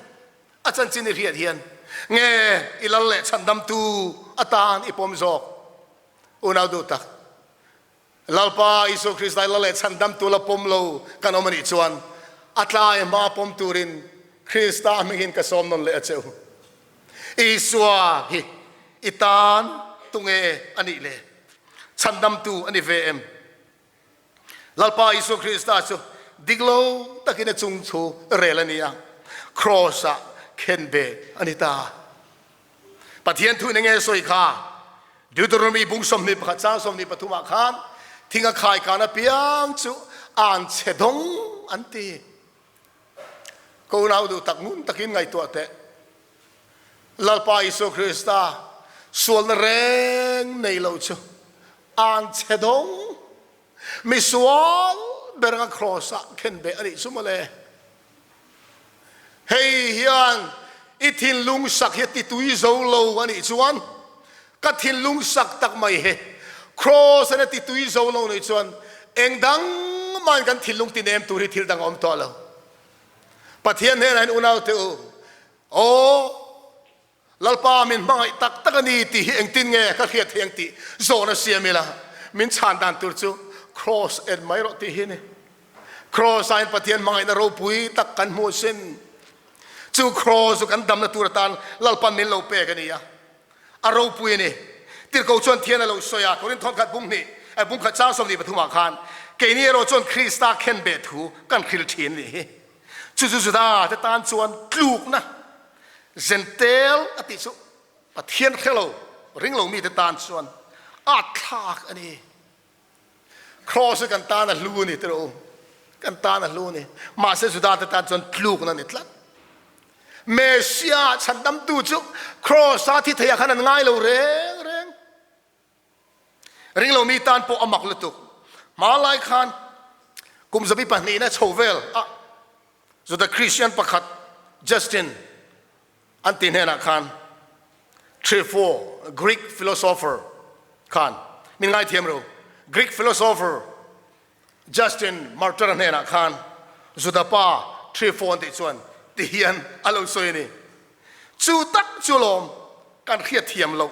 A chanchin i hriat hian nge i lal leh chhandamtu atan i pawm zawk? Unau duh tak, Lalpa Isua Krista i lal leh chhandamtu la pawm lo kan awm a nih chuan a tlai hma pawm turin Krista hmingin ka sawm nawn leh a che u. Isua hi i tan tunge a nih le? Chhandamtu a ni ve em? Lalpa Isua Krista chu dik lo takin a chung thu rel a ni a, Kraws-ah khenbeh a ni ta. Pathian thu in enge sawi kha? Deuteronomy bung 21 chang 23 ah khan thing a khai kan apiang chu an chhe dawng an ti. Ko nau duh tak ngun takin ngaihtuah teh. Lalpa Isua Krista sualna reng nei lo chu an chhe dawng. Misual ber anga kraws ah khenbeh a nih chu mawle. Hei hian i thinlung sak hi a ti tui zo lo a nih chuan ka thinlung sak tak mai hi Kraws an a ti tui zo lo nih chuan eng dang mahin kan thinlung ti nem tur hi thil dang a awm tawh lo. Pathian hnenah hian unaute u, aw Lalpa min hmangaih tak tak a ni tih hi engtin nge ka hriat theih ang tih zawhna siam ila, min chhan dan tur chu Kraws en mai rawh tih hi a ni. Kraws aiin Pathian hmangaihna ropui tak kan hmu asin. Chu Kraws chu kan damna tur atan Lalpan min lo pek a ni a, a ropui a ni. Tirhkoh chuan thian a lo sawi a, Korinth thawnkhat bung hnih, bung khat chang 23 ah khan, Keini erawh chuan Krista khenbeh thu kan hril thin a nih hi. Chu chu Juda te tan chuan tlukna Zentel a tih chu Pathian hre lo, ring lo mite tan chuan a thlak a ni. Kraws hi kan tan a hlu a ni tiraw u, kan tan a hlu a ni. Mahse Juda te tan chuan tlukna a ni tlat. Messiah chhandamtu chu kraws a thi thei ah khan an ngai lo reng reng. Ringlo mi tan pawh a mak lutuk. Hmalai khan kum zabi pahnihna chho vel a Juda Christian pakhat Justin an ti hnenah khan Trypho, Greek philosopher khan min ngaithiam ru. Greek philosopher Justin Martyr-a hnenah khan Juda pa Trypho an tih chuan ti hian a lo sawi a ni. Chu tak chu lawm kan hriat thiam loh.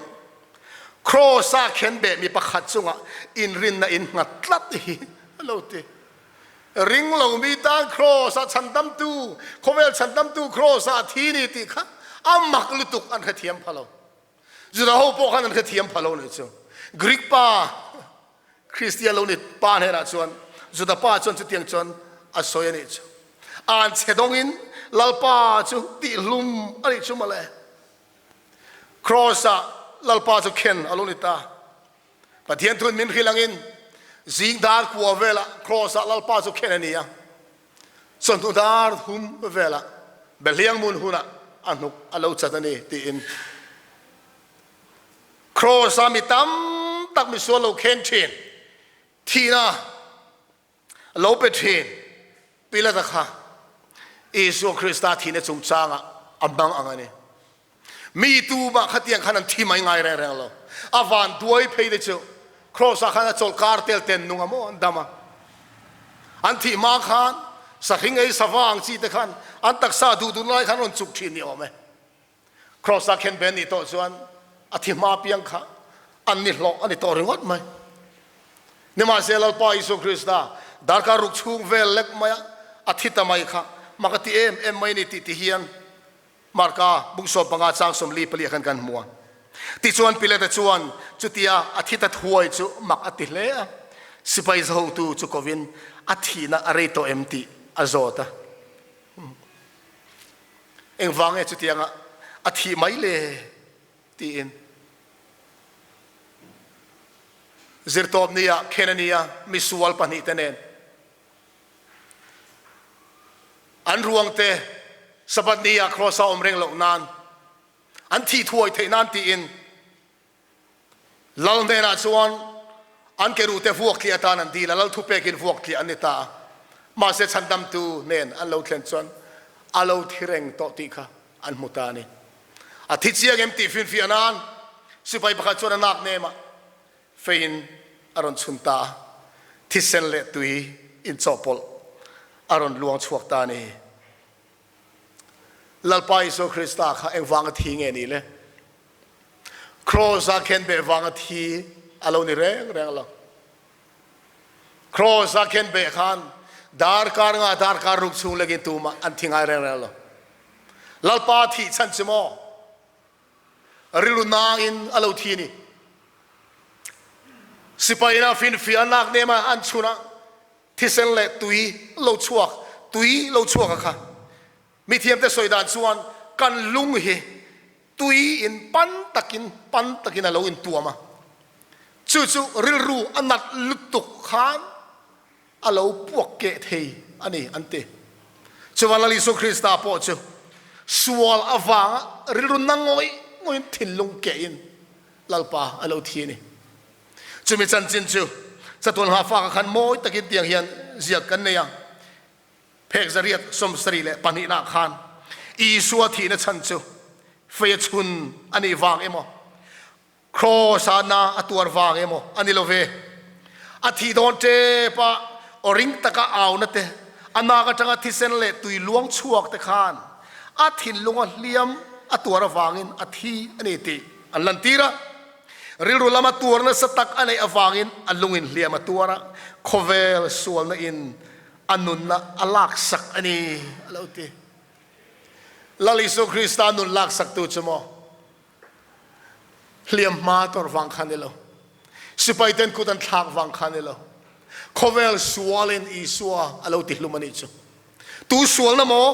Kraws-a khenbeh mi pakhat chungah inrinna in nghat tlat hi a lo ti. Ring lo mi tan Kraws-a chhandamtu, khawvel chhandamtu Kraws-a a thi ni tih kha a mak lutuk an hrethiam pha lo. Juda ho pawh khan an hrethiam pha lo nih chu. Greek pa Kristian lo ni pa hnenah chuan Juda pa chuan chutiang chuan a sawi a nih chu. An chhe dawngin Lalpa chu tihhlum a nih chu mawle. Kraws-ah Lalpa chu khen a lo ni ta. Pathian thuin min hrilh angin zing dar kua velah Kraws-ah Lalpa chu khen a ni a. Chawhnu dar hum velah Behliang mun hunah a hnuk a lo chat a ni tiin Kraws-a mi tam tak misual lo kheng thin, thihna lo pe thin Pilata kha Isua Krista thihna chungchangah a hmang ang a ni. Mi tumah khatiang khan an thi mai ngai reng reng lo. A van duai phei te chu Kraws-ah khan a chawlh kar tel ten nung a maw an dam a. An thih hma khan sahring ei sava ang chi te khan an taksa duh duh lai khan rawn chuk thin ni awm e. Kross-a khenbe nih tawh chuan a thi hma piang kha an ni hlawh a ni tawh ringawt mai. Nimahse Lalpa Isua Krista darkar ruk chhung vel lek maia a thi ta mai kha mak a ti em em mai a ni tih ti hian Marka bung 15 chang 44 ah khan kan hmu a. Tichuan Pilate chuan chutia a thi ta thuai chu mak a ti hle a, sipai zahotu chu kovin a thihna a rei tawh em tih a zawt a. Engvang nge chutianga a thih mai le? tiin zirtawp nia Khenania misual pahnihte nen an ruangte Sabbath nia Kross-a awm reng loh nan an thih thuai theih nan tiin Lal hnenah chuan an ke ruhte vuak tliah atan an dil a, Lal thupekin vuak tliah an ni ta a. Mahse chhandamtu hnen an lo thlen chuan a lo thi reng tawh tih kha an hmu ta a ni. A thi chiang em tih finfiah nan sipai pakhat chuan a nak nemah feiin a rawn chhun ta a, thisen leh tui inchawhpawlh a rawn luang chhuak ta a ni. Lalpa Isua Krista kha engvanga thi nge ni le? Kraws-a khenbeh vanga thi a lo ni reng reng lo. Kraws-a khenbeh khan darkar nga darkar ruk chhung lekin tumah an thi ngai reng reng lo. Lalpa thih chhan chu maw? Rilru nangin a lo thi ni. Sipai ina finfiah nak nema an chhuna Thisen leh tui lo chhuak, tui lo chhuak a kha. Mithiamte sawi dan chuan kan lung hi tui in pan takin pan takin a lo intuam a, chu chu rilru a nat lutuk khan a lo puak keh thei a ni an ti. Chuvan Lal Isua Krista pawh chu sual avanga rilru na ngawih ngawihin thinlung kehin Lalpa a lo thi a ni. Chumi chanchin chu chatuan nghahfakah khan mawi takin tiang hian ziak kan nei a, phek 172 nah khan Isua thihna chhan chu fei a chhun a nih vang emaw, Kraws-a na a tuar vang emaw a ni lo ve. A thih dawn tep a, aw ring taka auna te, a nak atanga thisen leh tui luang chhuak te khan a thinlunga hliam a tuar avangin a thi a ni tih an lantir a. Rilru lama tuar nasa tak a neih avangin a lungin hliam a tuar a, khawvel sualna in a nunna a laksak a ni, a lo ti. Lal Isua Krista nun laksaktu chu maw? Hliam hma tawrh vang kha ni lo. Sipai ten kut an thlak vang kha ni lo. Khawvel sualin Isua a lo ti hlum a nih chu. Tu sualna maw?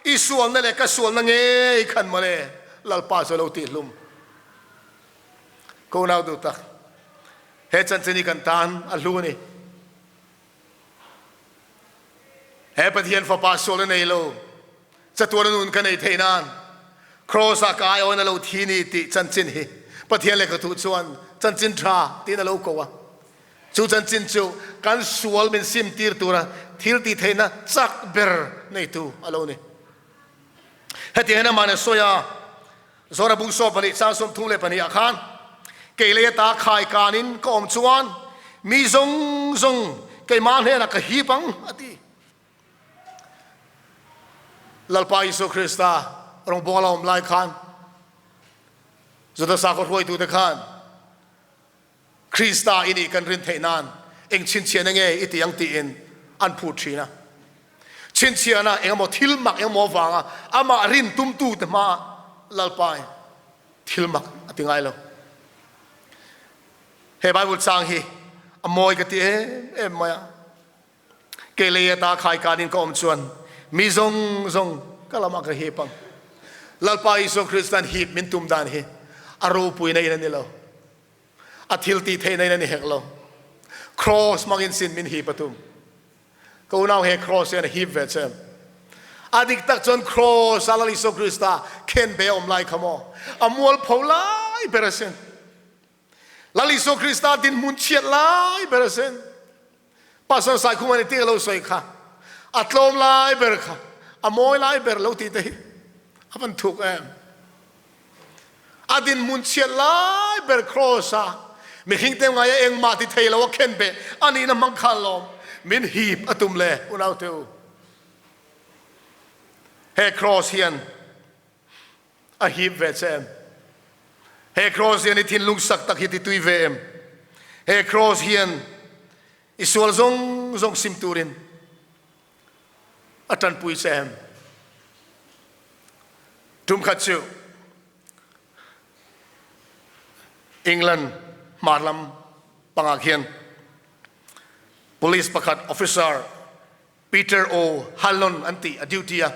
I sualna leh ka sualna ngei khan mawle Lalpa chu a lo tihhlum. Ka unau duh tak, he chanchin hi kan tan a hlu a ni. He Pathian Fapa sualna nei lo, chatuana nun ka nei thei nan Kraws-ah ka aiawin a lo thi ni tih chanchin hi Pathian lehkhathu chuan chanchin tha tiin a lo ko a. Chu chanchin chu kan sual min sim tir tura thil tih theihna chak ber neitu a lo ni. Hetiang hian amah nen sawi a, Zora bung 12 chang 32 ah khan, Kei lei ata khai kanin ka awm chuan mi zawng zawng keimah hnenah ka hip ang, a ti. Lalpa Isua Krista rawngbawla awm lai khan Juda sakhaw hruaitute khan, Krista i nih kan rin theih nan eng chhinchhiahna nge i ti ang tiin an phut thin a. Chhinchhiahna eng emaw thil mak eng emaw avanga amah rin tumtute hmaah Lalpain thil mak a ti ngai lo. He Bible chang hi a mawi ka ti em em mai a. Kei lei ata khaikanin ka awm chuan mi zawng zawng ka lamah ka hip ang. Lalpa Isua Kristan hip min tum dan hi a ropuina in a ni lo. A thil tih theihna in a ni hek lo. Cross hmangin sin min hip a tum. Ka unau he cross hian a hip ve che em? A dik tak chuan cross a Lal Isua Krista khenbe a awm lai kha maw? A mualpho lai ber asin. Lal Isua Krista dinhmun chhiat lai ber asin. Pastor Saikhuma nih tik a lo sawi kha a tlawm lai ber kha a mawi lai ber lo tih te hi a van thuk em. A dinhmun chhiat lai ber cross a mihring te ngai a engmah ti thei lo a khen beh a nihna hmang khan lawm min hip a tum le unau te u. He cross hian. A hip ve che em? He cross hian i thinlung sak tak hi ti tui ve em? He cross hian i sual zawng zawng sim turin a tanpui che em? Tum khat chu England hmar lam pangah khian police pakhat officer Peter O Hanlon an tih a duty a.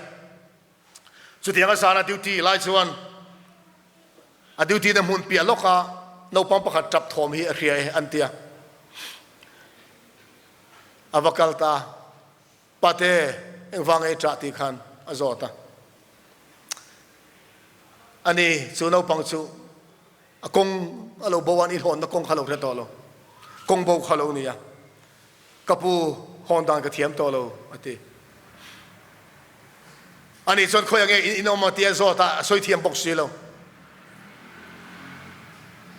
Chutiang a zana duty lai chuan a duty na hmun piah lawka naupang pakhat tap thawm hi a hria e an tia. A va kal ta, Pate, engvang ei ṭah tih khan a zawt a. Ani chu naupang chu a kawng a lo bo a, ni hlawnna kawng kha lo hre tawh lo, kawng bo kha lo ni a, ka pu hawn dan ka thiam tawh lo a ti. Ani chuan khawi ange in awm a tia zawt a, a sawi thiam bawk si lo.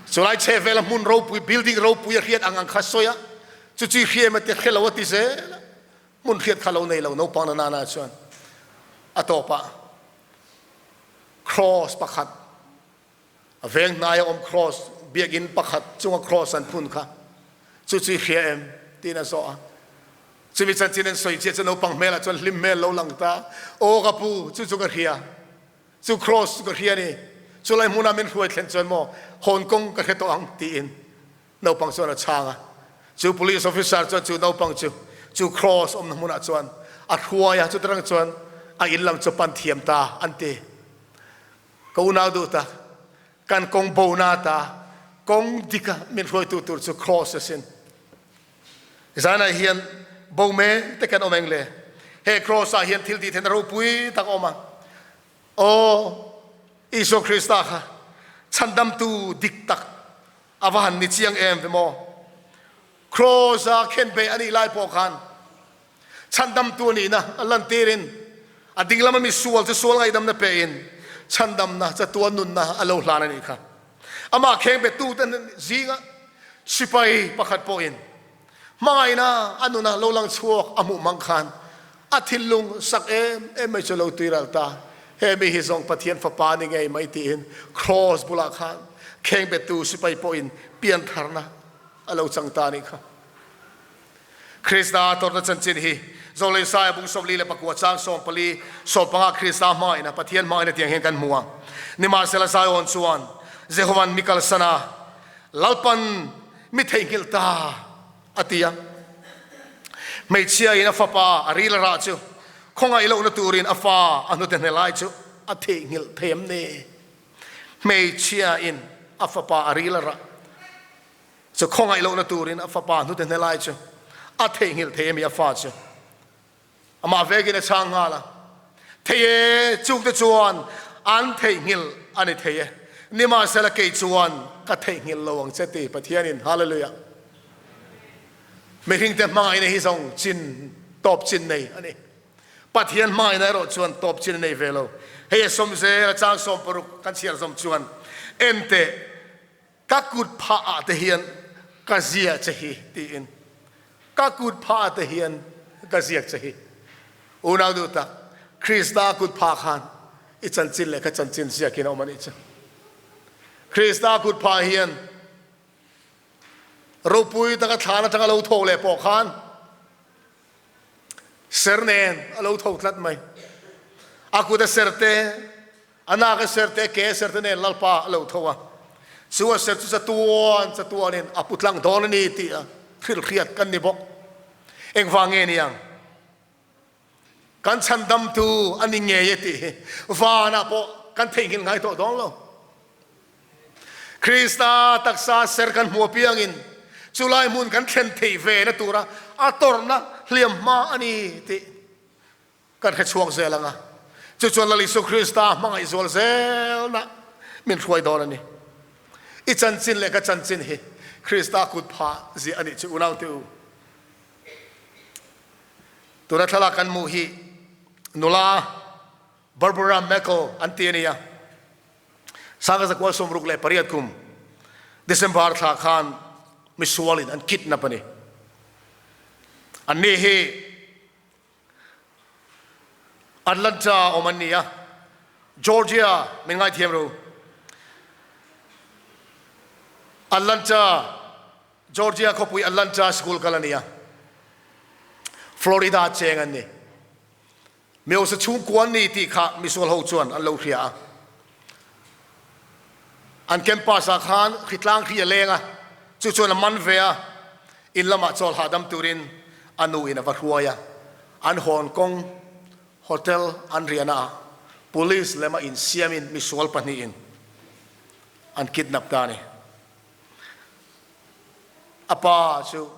Chulai chhe vela hmun ropui, building ropui a hriat ang ang kha sawi a, chu chi hriam a ti hre lo a ti zel a, hmun hriat kha lo nei lo naupang na nana chuan a tawpah cross pakhat A veng hnai a awm cross, biakinn pakhat chunga cross an phun kha chu chu i hria em? tiin a zawh a. Chumi chanchin an sawi chiah chu naupang hmelah chuan hlim hmel lo lang ta, Aw ka pu, chu chu ka hria, chu cross chu ka hria a ni, chulai hmunah min hruai thlen chuan maw hawn kawng ka hre tawh ang tiin naupang chuan a chhang a. Chu police officer chuan chu naupang chu chu cross awmna hmunah chuan a hruai a, chutarang chuan a in lam chu pan thiam ta an ti. Ka unau duh tak, kan kawng bona ta kawng dika min hruaitu tur chu cross a sin. Zanah hian bo me te kan awm eng le. He cross ah hian thil tih theihna ropui tak awm a. Aw, Isua Krista kha chhandamtu dik tak a va han ni chiang em ve maw. Cross a khenbeh a nih lai pawh khan Chhandamtu a nihna a lantirin a dinglama mi sual chu sual ngaihdamna pein chhandamna chatuan nunna a lo hlan a nih kha. Amah khengbettute zinga sipai pakhat pawhin hmangaihna a nuna lo lang chhuak a hmuh mang khan a thinlung sak em em mai chu lo tuiral ta. He mi hi zawng Pathian Fapa ni ngei mai tiin kraws bulah khan khengbettu sipai pawhin piantharna a lo chang ta a nih kha. Krista tawrhna chanchin hi Zolei Saia bung 44 chang 14 15 Krista hmangaihna Pathian hmangaihna tiang hian kan hmu a. Nimahsela Zion chuan Jehovan mi kalsan a, Lalpan mi theihnghilh ta a ti a. Hmeichhia in a fapa a ril a rah chu khawngaih lohna turin a fa a hnute hne lai chu a theihnghilh thei em ni? Hmeichhia in a fapa a ril a rah Chu khawngaih lohna turin a fapa hnute hne lai chu a theihnghilh thei ami a fa chu amah vekin a chhang nghal a, Thei e, chungte chuan an theihnghilh a ni thei e, nimahsela kei chuan ka theihnghilh lo ang che ti Pathianin Hallelujah. Mihringte hmangaihna hi zawng chin tawp chin nei a ni. Pathian hmangaihna erawh chuan tawp chin a nei ve lo. Hei a sawm zel a chang 60 kan chhiar zawm chuan enteh Ka kut phah ah te hian ka ziah che hi tiin ka kut phah ah te hian ka ziak che hi. Unau duh tak, Krista kut phah khan i chanchin leh ka chanchin ziakin a awm a nih chu. Krista kut phah hian ropui taka thlan atanga lo tho leh pawh khan ser nen a lo tho tlat mai. A kut a ser te, A nak a ser te, a ke a ser te nen Lalpa a lo tho a, chu a ser chu chatuan chatuanin a pu tlang dawn a ni tih a hrilhhriat kan ni bawk. Engvang nge niang? Kan chhandamtu a ni ngei e tih hi vanah pawh kan theihnghilh ngai tawh dawn lo. Krista taksa ser kan hmu apiangin chulai hmun kan thlen theih ve na tura a tawrhna hliamhma a ni tih Kan hre chhuak zel ang a, chu chuan Lal Isu Krista hmangaih zual zelna min hruai dawn a ni. I chanchin leh ka chanchin hi Krista kut phah ziah a nih chu unaute u. Tuna thlalak kan hmuh hi nula Barbara Meckel an ti a ni a, 1968 kum December thla khan misualin an kidnap a ni. Anni hi Atlanta awm an ni a. Georgia min ngaithiam ru. Atlanta, Georgia khawpui Atlanta school kal a ni a. Florida cheng an ni. Miosa chhungkua an ni tih kha misual ho chuan an lo hria a. An campus ah khan hritlang hri a leng a, chu chuan a man ve a, in lamah chawl hahdam turin a nu in a va hruai a. An hawn kawng hotel an riahna ah police lema insiamin misual pahnihin an kidnap ta a ni. A pa chu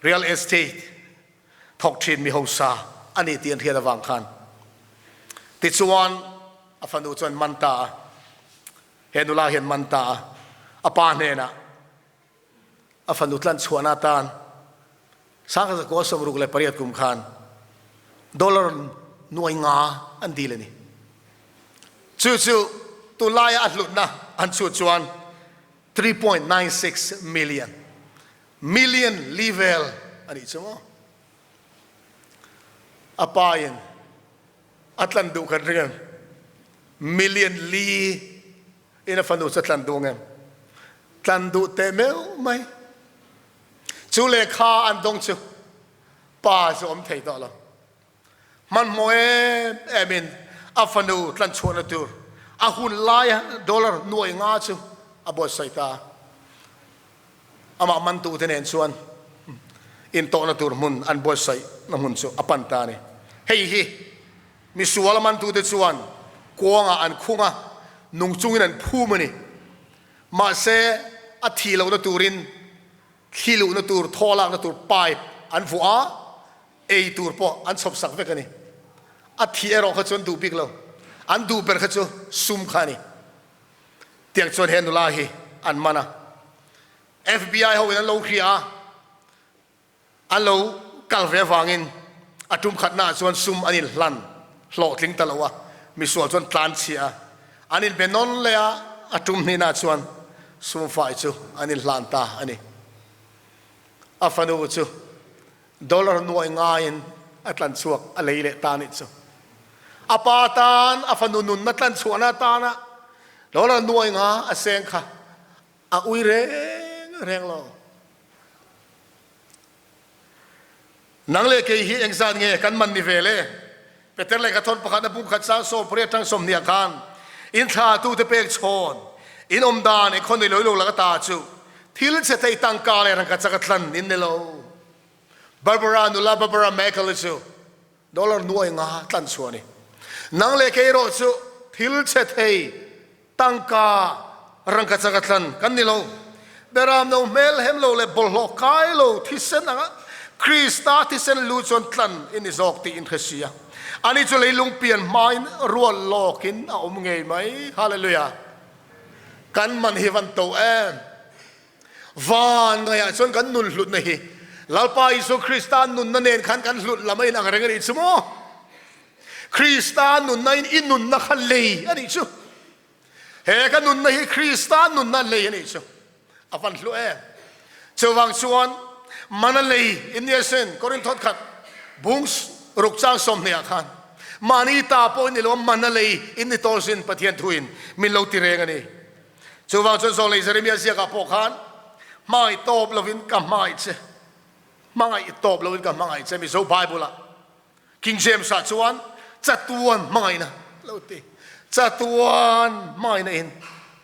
Real estate thawk thin mi hausa a ni tih an hriat avang khan tichuan a fanu chuan man ta a, he nula hian man ta a, a pa hnenah a fanu tlan chhuahna atan 1968 kum khan dollar nuai nga an dil a ni. Chu chu tunlaia a hlutna an chhut chuan 3.96 million Million li vel a nih chu maw? A pa in a tlan duh kan ring em? Million li in a fanu chu a tlan duh ngem? Tlan duh teh meuh mai. Chu lehkha an dawng chu pa chu awm thei tawh lo. Hmanhmawh em em in a fanu tlanchhuahna tur a hun laia dollar nuai nga chu a buatsaih ta a. Amah mantute nen chuan intawhna tur hmun an buatsaihna hmun chu a pan ta a ni. Hei hi misual mantute chuan kuangah an khung a, nung chungin an phum a ni. Mahse, a thih lohna turin thli luhna tur, thaw lakna tur pipe an vuah a, ei tur pawh an chhawp sak vek a ni. A thih erawh kha chu an duh bik lo. An duh ber kha chu sum kha a ni. Tiang chuan he nula hi an man a. FBI ho in an lo hria a, an lo kal ve avangin a tum khatna ah chuan sum an inhlan hlawhtling ta lo a, misual chuan tlan chhia a, an inbe nawn leh a, a tum hnihna ah chuan sum fai chu an inhlan ta a ni. A fanu chu Dollar nuai ngaiin a tlan chhuak a lei leh ta nih chu. A pa tan a fanu nunna tlan chhuahna atana dollar nuai nga a seng kha a ui reng reng lo. Nang leh kei hi engzat nge kan man ni ve le? Peter lehkha thawn pakhat a bung khat sang 80 atang 20 ah khan in thlatute pek chhawn in awm dan i khaw nei lo lo laka ta chu thil che thei tangka leh rangka chak a tlan in ni lo. Barbara nula Barbara Merkel hi chu dollar nuai nga tlan chhuah a ni. Nang leh kei erawh chu thil che thei tangka rangka chak a tlan kan ni lo. Beram no hmel hem lo leh bawlhhlawh kai lo thisen anga Krista thisen lu chuan tlan i ni zawk tih in hre si a. Ani chu leilung pian hmain rual lawkin a awm ngei mai. Hallelujah! Kan man hi van to em! Van ngaiah chuan kan nun hlutna hi Lalpa Isua Krista nunna nen khan kan hlut lam a inang reng a nih chu maw? Krista nunna in i nunna kha lei a nih chu. He ka nunna hi Krista nunna lei a nih chu. A van hlu em. Chuvang chuan mana lei in nia sin Korinthot khat bung ruk chang 20 ah khan mahni ta pawh in ni lo mana lei in ni tawh sin Pathian thu in min lo ti reng a ni. Chuvang chuan Zawlei Jeremia ziakah pawh khan hmangaih tawp lovin ka hmangaih che, hmangaih tawp lovin ka hmangaih che Mizo Bible-ah King James-ah chuan chatuan hmangaihna lo ti, chatuan hmangaihna in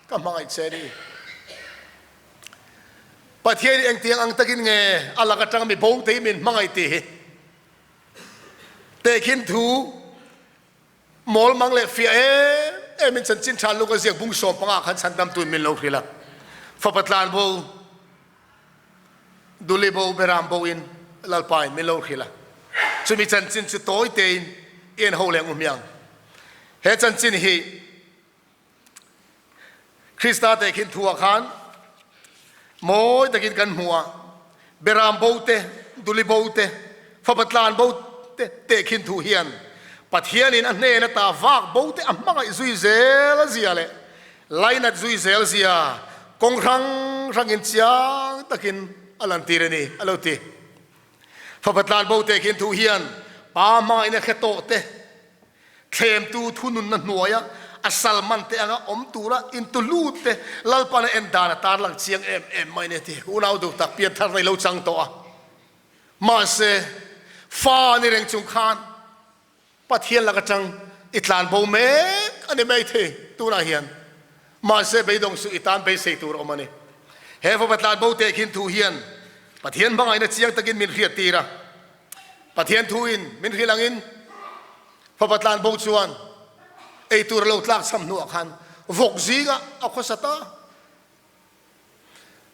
ka hmangaih che a ni. Pathian hi engtiang ang takin nge a lak atanga mi bo te hi min hmangaih tih hi tehkhin thu Mawl mang leh fiah em em in chanchin tha lung a ziak bung 15 khan chhandam tuin min lo hrilh a. Fapa tlan bo, duli bo, beram bo in Lalpa in min lo hrilh a. Chumi chanchin chu tawi tein i en ho leng u hmiang. He chanchin hi Krista te khin thu ah khan mawi takin kan hmu a, beram bo te, duli bo te, fapa tlan bo te tehkhin thu hian Pathianin a hnen ata vak bo te a hmangaih zui zel a zia leh lainat zui zel zia kawng hrang hrangin chiang takin a lantir a ni a lo ti. Fapa tlan bo tehkhin thu hian Pa hmangaihna hre tawh te. Thlemtu thununna hnuaia a sal man te anga awm tura intulut te Lalpan a en dan a tarlang chiang em em mai ni a ti. Unau duh tak pian thar nei lo chang tawh a. Mahse, fa ni reng chung khan Pathian lak atang i tlan bo mek a ni mai thei tunah hian. Mahse, beidawng suh i tan beisei tur a awm a ni. He fapa tlan bo teh khin thu hian Pathian hmangaihna chiang takin min hriat tir a. Pathian thuin min hrilh angin fapa tlan bo chuan ei tur a lo tlak cham hnuah khan vawk zingah a khawsa ta.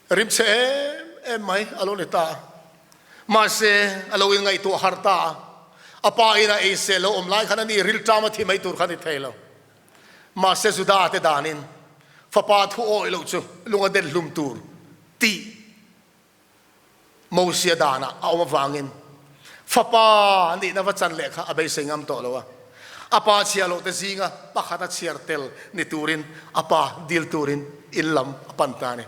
Rimchhe em em mai a lo ni ta a. Mahse, a lo inngaihtuah har ta a. A pa ina ei seh lo awm lai khan ani rilṭam a thi mai tur kha a ni thei lo. Mahse, Juda te danin fapa thu awih loh chu lung a den hlum tur tih Mosia danah a awm avangin fapa nihna va chan leh kha a beisei ngam tawh lo a. A pa chhiah loh te zinga pakhat a chhiar tel ni turin a pa dil turin in lam a pan ta a ni.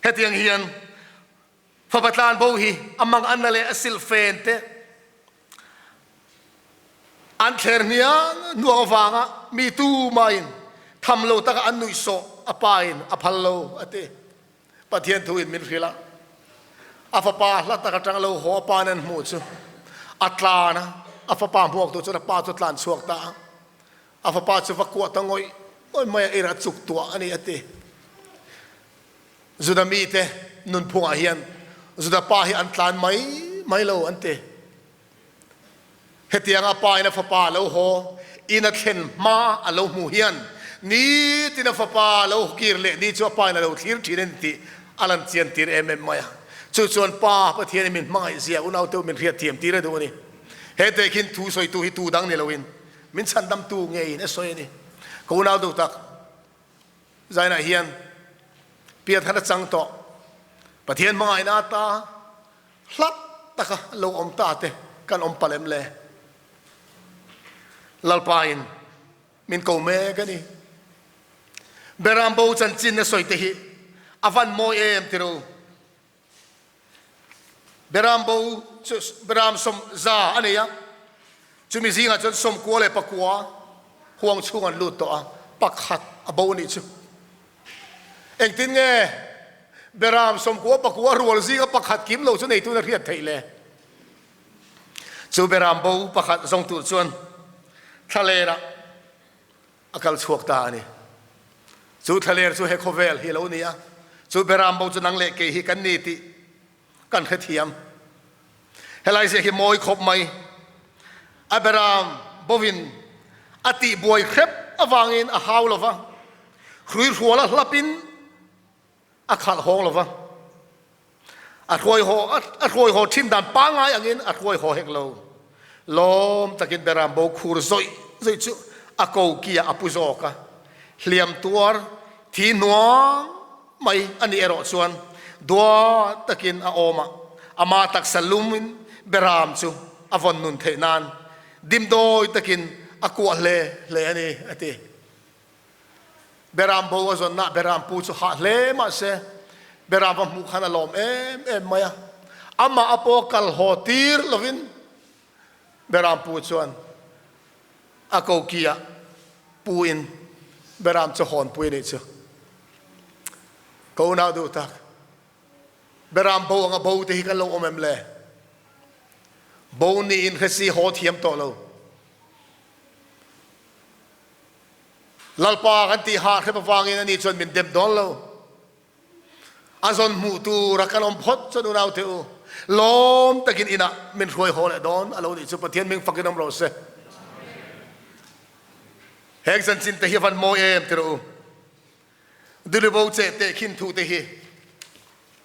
Hetiang hian fapa tlan bo hi a mang anna leh a silhfen te an thler hniang hnuang avanga mi tumahin tham lo taka an nuihsawh a pa in a phal lo a ti. Pathian thu in min hrilh a, a fapa hla tak atang lo haw a pa in an hmuh chu a tlan a, a fapa hmuak tu chuan a pa chu a tlan chhuak ta a, a fapa chu va kuah ta ngawih ngawih mai a, irah chuk tuah a ni a ti. Juda mite nunphungah hian Juda pa hi an tlan mai mai lo an ti. Hetianga pa in a fapa a lo haw, in a thlen hma a lo hmuh hian nitin a fapa a lo kir leh ni chu a pa in a lo thlir thin a ni tih a lan chian tir em em mai a. Chu chuan Pa Pathian in min hmangaih zia unaute min hriat thiam tir a duh a ni. He teh khin thu sawitu hi tu dang ni loin min chhandamtu ngeiin a sawi a ni. Ka unau duh tak. Zainah hian pianthar a chang tawh. Pathian hmangaihna ata hlat taka lo awm ta te kan awm palh em le? Lalpain min ko mek a ni. Beram bo chanchin a sawi te hi a van mawi em tiro. Beram bo chu beram 100 a nei a, chumi zingah chuan 99 huang chhung an lut tawh a, pakhat a bo a nih chu. Engtin nge beram 99 rual zinga pakhat kim lo chu neitun a hriat theih le? Chu beram bo pakhat zawng tur chuan thlalerah a kal chhuak ta a ni. Chu thlaler chu he khawvel hi a lo ni a, chu beram bo chu nang leh kei hi kan ni tih kan hrethiam. Helai ziah hi mawi khawp mai. A beram bovin a tih buai hrep avangin a hau lo va, hruihrual a hlapin a khalh hawng lo va, a hruai haw a hruai haw thin dan pangngai angin a hruai haw hek lo. Lawm takin beram bo khur zawih zawih chu a ko kia a pu zawk a, hliam tuar thi hnuang mai a nih erawh chuan dua takin a awm a, ama taksa lumin beram chu a vawn nun theih nan dimdawi takin a kuah hle hle a ni, a ti. Beram bo a zawnna beram pu chu hah hle mahse beram va hmuh khan a lawm em em mai a. Amah a pawh kal haw tir lovin beram pu chuan a koki ah pu in beram chu hawn pui a nih chu. Ka unau duh tak, beram bo anga bo te hi kan lo awm em le? Bo niin hresi haw thiam tawh lo. Lalpa kan tih hah hrep avangin ani chuan min dem dawn lo. A zawn hmuh tura kan awm phawt chuan unau te u, lawm takin inah min hruai haw leh dawn a lo nih chu Pathian hming fakin awm rawh se. Heng chanchin te hi a van mawi em ti rawh u. Dilibo cheh teh khin thu te hi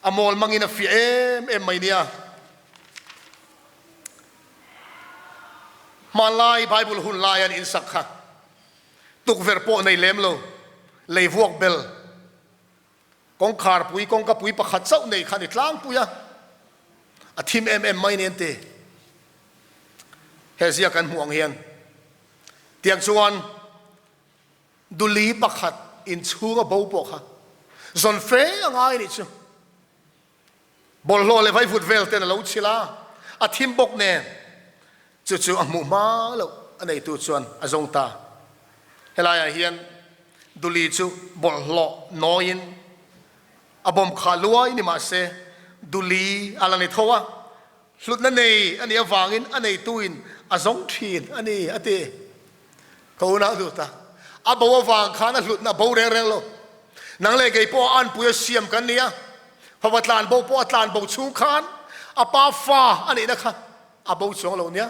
a mawl mangin a fiah em em mai nia. Hmanlai Bible hun lai an insak kha tukverh pawh nei lem lo, lei vuak bel, kawngkhar pui, kawngka pui pakhat chauh nei kha a ni tlangpui a, a thim em em mai ni an ti. He zia kan hmuh ang hian tiang chuan Duli pakhat inchhung a bo pawh kha zawn fe a ngai nih chu. Bawlhhlawh leh vaivut vel ten a lo chhilh a, a thim bawk nen chu chu a hmuh hma loh. a neitu chuan a zawng ta. Helaiah hian Duli chu bawlhhlawh nawiin a bawm kha luai ni mah se Duli a la ni tho a, hlutna nei a nih avangin a neituin a zawng thin a ni, a ti. Ka unau duh ta, a bo avang khan a hlutna a bo reng reng lo. Nang leh kei pawh a anpui a siam kan ni a, fapa tlan bo pawh a tlan bo chhung khan a pa fa a nihna kha a bo chuang lo nia.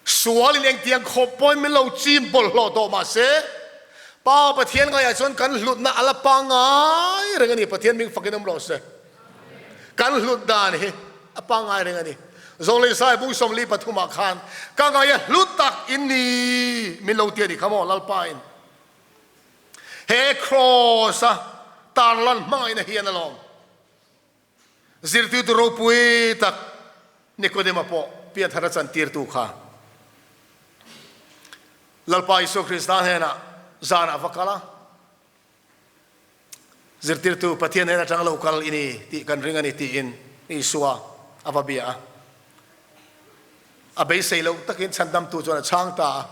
Sualin engtiang khawp pawhin min lo chim bawlhhlawh tawh mah se, Pa Pathian ngaiah chuan kan hlutna a la pangngai reng a ni. Pathian ming fakin awm rawh se. Kan hlut dan hi a pangngai reng a ni. Zawlei Sai bung 43 ah khan ka ngaia hlut tak in ni min lo ti a ni kha maw Lalpa in. He Kraws a tarlan hmangaihna hian alawm. Zirtirtu ropui tak Nikodema pawh pianthar a chantirtu kha Lalpa Isua Krista hnenah zanah va kal a, Zirtirtu Pathian hnen atang lo kal i ni tih kan ring a ni tiin Isua a va bia a. A beisei loh takin chhandamtu chuan a chhang ta a,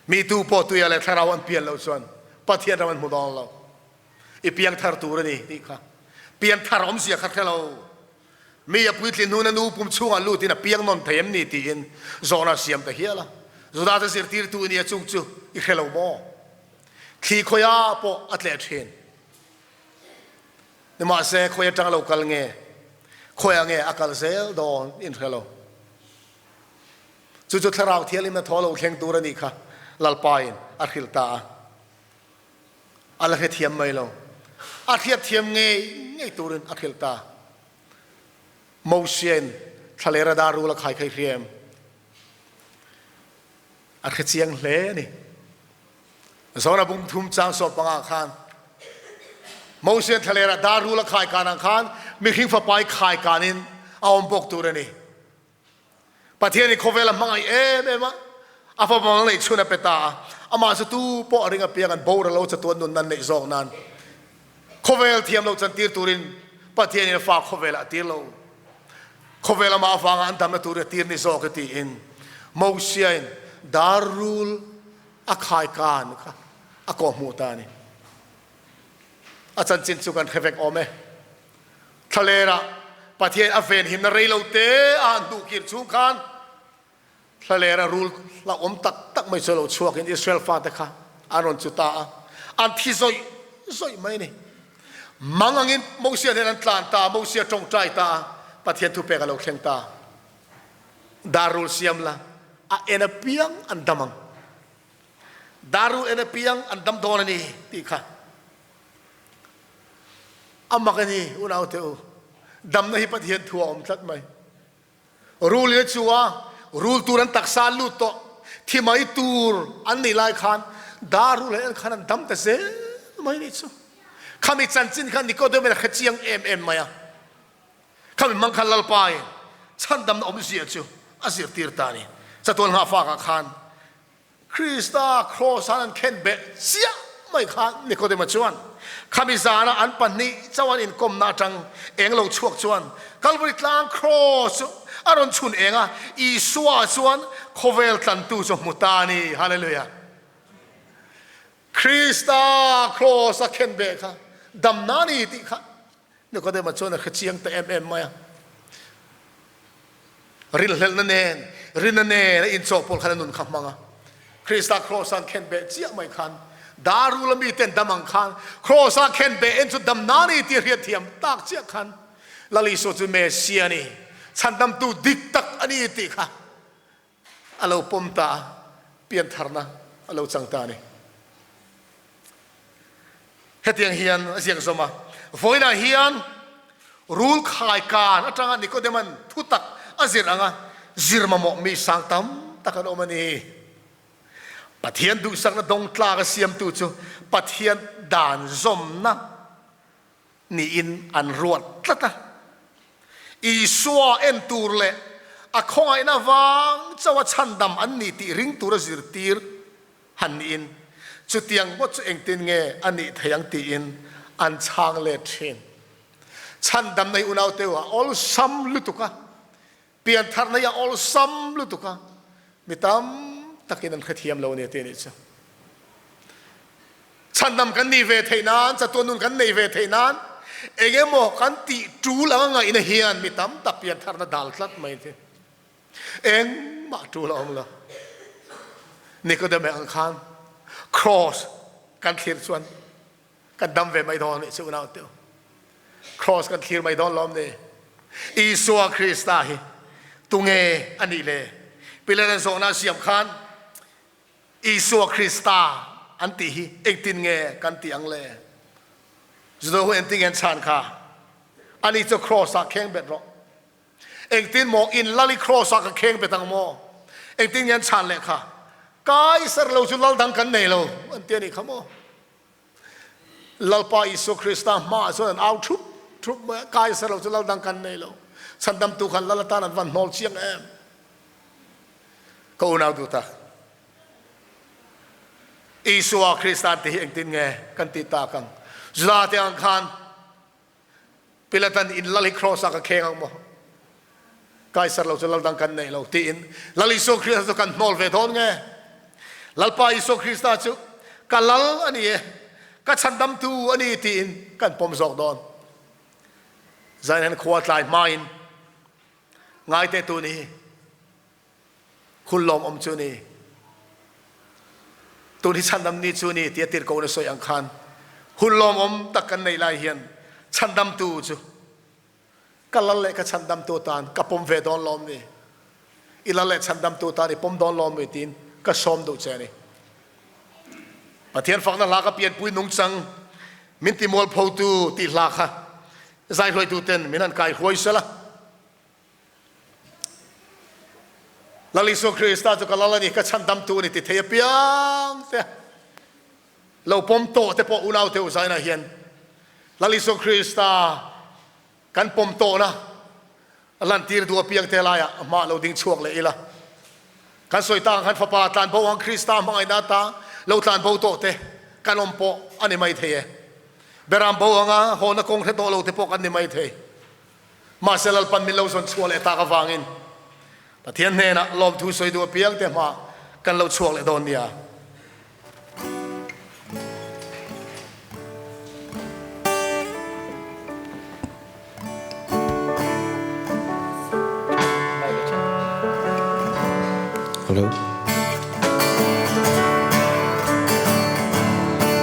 Mi tu pawh tuia leh thlarau an pian loh chuan Pathian ram an hmu dawn lo. I piangthar tur a ni tih kha piangthar awmzia kha hre lo. Mi a puitlin hnuna nu pum chhungah lutin a piang nawn thei em ni tiin zawhna a siam ta hial a. Juda te zirtirtu i nia chung chu i hre lo maw? Thli khawia pawh a tleh thin. Nimahse khawi atang lo kal nge, khawiah nge a kal zel dawn in hre lo. Chu chu Thlarau Thianghlimna thaw lo thleng tur a nih kha Lalpain a hrilh ta a. A la hrethiam mai lo. A hriatthiam ngei ngei turin a hrilh ta. Mosiain thlaler a dar rul a khai khai hria em? A hrechiang hle a ni. Zora bung thum chang sawm panga khan Mosiain thlaler a dar rul a khai kan ang khan mihring fapai khai kanin a awm bawk tur a ni. Pathian in khawvel a hmangaih em em a, a fapa neih chhun a pe ta a, amah chu tu pawh a ring apiang an boral lo chatuan nun nan neih zawk nan khawvel thiam lo chantir turin Pathian in a fa khawvelah a tir lo. Khawvel amah avanga an damna tur a tir ni zawk e tiin Mosia in dar rul a khai kan kha a kawhhmuh ta a ni. A chanchin chu kan hre vek awm e. Thlalerah Pathian a venhimna rei lo te a han hnuhkir chhung khan thlalera rul hlauhawm tak tak mai chu lo chhuakin Israel fate kha an rawn chu ta a, an thi zawih zawih mai a ni. Mang angin Mosia hnen an tlan ta a, Mosia tawngtai ta a, Pathian thupek a lo thleng ta. Dar rul siam la, a en apiang an dam ang. Dar rul en apiang an dam dawn a ni tih kha. A mak a ni, unaute u. Damna hi Pathian thu a awm tlat mai. Rul in a chu a, rul tur an taksa an lut tawh. Thi mai tur an nih lai khan dar rul an en khan an dam ta zel mai nih chu. Khami chanchin khan Nikodem in a hre chiang em em mai a. Khami hmang khan Lalpa in chhandamna awmzia chu a zirtir ta a ni. Chatuan nghahfakah khan Krista kraws an an khen beh chiah mai kha Nikodema chuan khami zana an pahnih chauh an inkawmna atang eng lo chhuak chuan Kalvari tlang kraws chu a rawn chhun eng a, Isua chuan khawvel tlantu chu hmu ta a ni. Hallelujah! Krista kraws a khen beh kha damna a ni tih kha Nikodema chuan a hre chiang ta em em mai a. Rinhlelhna nen, rinna nen a inchawhpawlh khan a nun kha hmang a. Krista Kraws-a an khen beh chiah mai khan, Darula miten dam ang khan, Kraws-a khen beh en chu dam na ni tih a hriat thiam tak chiah khan, Lal Isua chu Messia a ni, chhandamtu dik tak a ni tih kha a lo pawm ta a, piantharna a lo chang ta a ni. Hetiang hian a ziak zawm a, Vawiinah hian rul khai kan atanga Nikodema'n thutak a zir anga zir mamawh mi sang tam tak an awm a ni. Pathian duhsakna dawng tlak a siamtu chu Pathian dan zawmna niin an ruat tlat a. Isua en tur leh a khawngaihna vang chauha chhandam an ni tih ring tura zirtir han niin chutiang ngawt chu engtin nge a nih theih ang tiin an chhang let thin. Chhandamna hi unaute u a awlsam lutuk a. Piantharna hi a awlsam lutuk a, mi tam takin an hrethiam lo a ni a ti a nih chu. Chhandam kan nih ve theih nan, chatuan nun kan nei ve theih nan, eng emaw kan tih tul anga ngaihna hian mi tam tak piantharna dal tlat mai a ti. Engmah tul a awm lo. Nikodeme ang khan cross kan thlir chuan kan dam ve mai dawn nih chu unau teu. Cross kan thlir mai dawn lawm ni. Isua Krista hi tunge a nih le? Pilat an zawhna siam khan Isua Krista an tih hi engtin nge kan tih ang le? Juda ho engtin nge an chhan kha? Ani chu cross ah kheng bet rawh. Engtin maw in lal i cross ah ka kheng bet ang maw? Engtin nge an chhan leh kha? Kaiser lo chu lal dang kan nei lo an ti a nih kha maw? Lalpa Isua Krista hmaah chuan an au thup thup mai a, Kaiser lo chu lal dang kan nei lo. Chhandamtu khan lal atan an van hnawl chiang em? Ka unau duh tak, Isua Krista an ti hi engtin nge kan tih tak ang? Juda te ang khan Pilatan in lal hi cross ah ka kheng ang maw? Kaisar lo chu lal dang kan nei lo tiin Lal Isua Krista chu kan hnawl ve dawn nge? Lalpa Isua Krista chu ka lal a ni e, ka chhandamtu a ni tiin kan pawm zawk dawn. Zain khua tlai hmain ngaite tu ni Hun lawmawm chu ni. Tun hi chhandam ni chu ni tia tirhkoh na sawi ang khan hun lawmawm tak kan nei lai hian chhandamtu chu ka lal leh ka chhandamtu tan ka pawm ve dawn lawm ni. I lal leh chhandamtu tan i pawm dawn lawm mi tiin ka sawm duh che a ni. Pathian fakna hla ka pianpui nungchang min ti mualphotu tih hla kha zaihruaitu ten min han kai huai sela. Lal Isua Krista chu ka lal a ni, ka chhandamtu a ni ti thei apiang te lo pawm tawh te pawh unau te uzainah hian Lal Isua Krista kan pawm tawhna lantir duh apiang te laiah a hma lo ding chhuak leh ila. Kan sawi tak ang khan fapa tlanbo ang Krista hmangaihna ata lo tlanbo tawh te kan awm pawh a ni mai thei e. Beram bo anga hawna kawng hre tawh lo te pawh kan ni mai thei. Mahse Lalpan min lo zawn chhuah leh tak avangin Pathian hnenah lawmthu sawi duh apiang te hma kan lo chhuak leh dawn nia. Hello.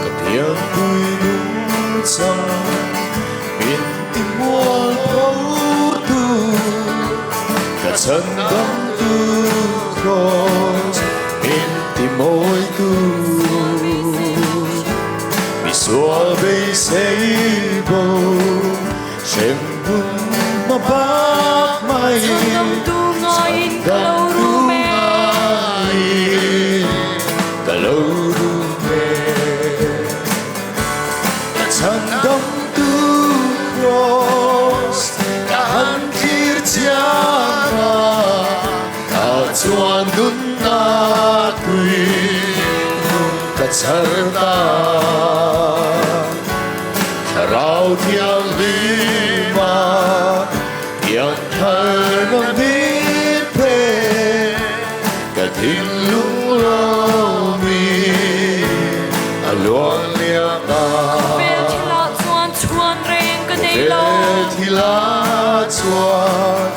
Ka pianpui nung chang min ti mual pho tu ka chhan dam tu cross min ti mawi tu mi sual beisei bo hrem hun hma bak mai Chhandam tu ngaiin ka lo rum e. Ka lo rum e. Ka chhandam tu Cross ka han thlir chiang a, ka chuan nunna tui nung ka chhar ta. Thlarau Thianghlima pian thar na min pe, ka thinlung lomi a luang liam a. Khawvel thilah chuan chhuan reng ka nei lo. Khawvel thilah chuan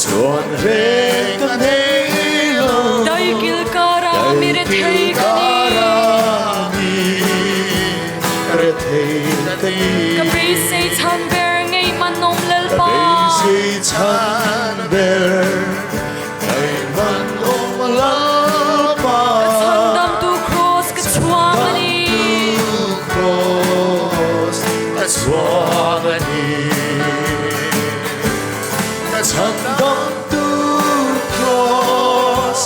chhuan reng ka nei lo. Daikil kara mi rethei ka ni. Ka beisei chhan ber ngei man awm Lalpa. Ka chhandamtu Kraws ka chhuang a ni. Chhandamtu Kraws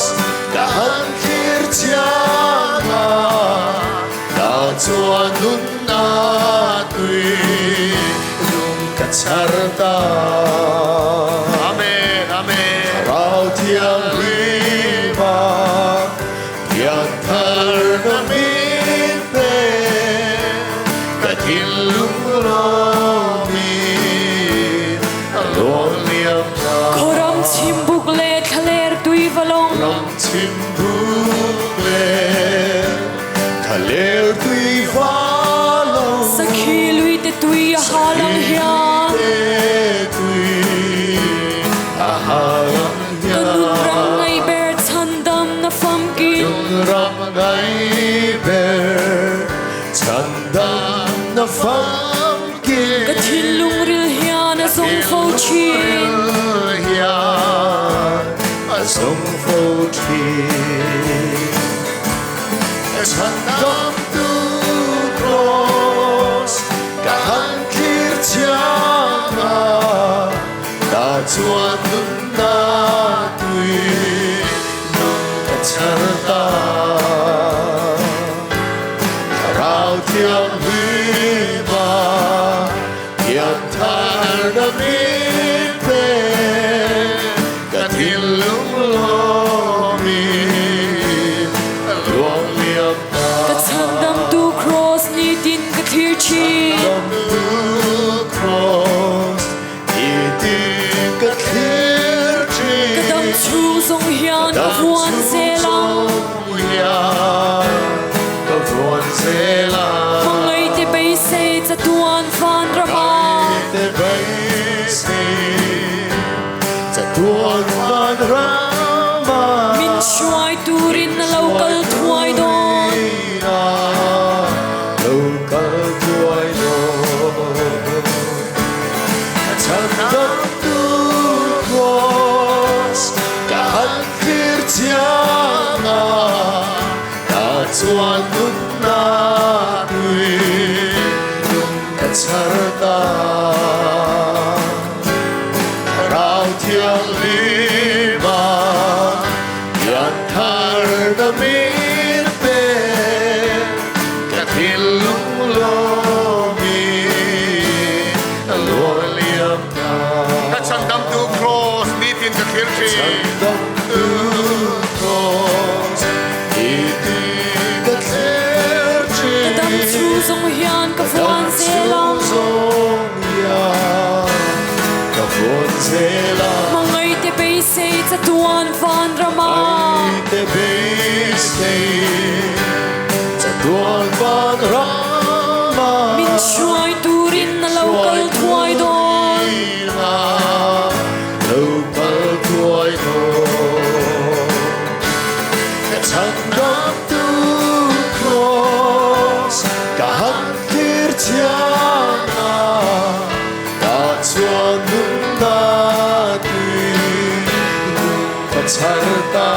ka han thlir chiang a, ka chuan nunna tui lung ka chhar ta. Amen, Amen. Thlarau Thianghlima pian tharna min pe, ka thinlung lawmin a lawn liam ta. Khuaram chim buk Chhimbuk leh Thaler tui va lo. Sakhi lui te tui a hal ang hian. Sakhi lui te tui a hal ang hian. Ka nun ram ngaih ber chhandam na famkim. Nun ram ngaih ber chhandam na famkim. Ka thinlung ril hian a zawng fo thin. Thinlung ril hian a zawng fo thin. Chhandam tu Kraws ka han thlir chiang a, ta chuan nunna tui nung ka chhar ta. Thlarau Thianghlima hian tharna min pe, ka thinlung lawmin a luang liam ta. Ka chhandamtu Kraws nitin ka thlir thin. Chhandamtu Kraws nitin ka thlir thin. Ka dam chhung zawng hian ka vuan zel ang. Ka vuan zel ang. Hmangaihte beisei chatuan van ram ah. Hmangaihte beisei chatuan van ram ah. Min hruai turin a lo kal thuai dawn. Lo kal thuai dawn. Ka chhandamtu Kraws ka han thlir chiang a, ta chuan nunna tui nung ka chhar ta. Thlarau Thianghlima hian tharna min pe, ka thinlung lawmin a luang liam ta. Ka chhandamtu Kraws nitin ka thlir thin. Chhandamtu Kraws nitin ka thlir thin. Ka dam chhung zawng hian ka vuan zel ang. Ka dam chhung zawng hian ka vuan zel ang. Hmangaihte beisei chatuan van ram ah. Hmangaihte beisei chatuan van ram ah. Min hruai turin a lo kal thuai dawn. Lo kal thuai dawn. Ka chhandamtu Kraws ka han thlir chiang a, ta chuan nunna tui nung ka chhar ta.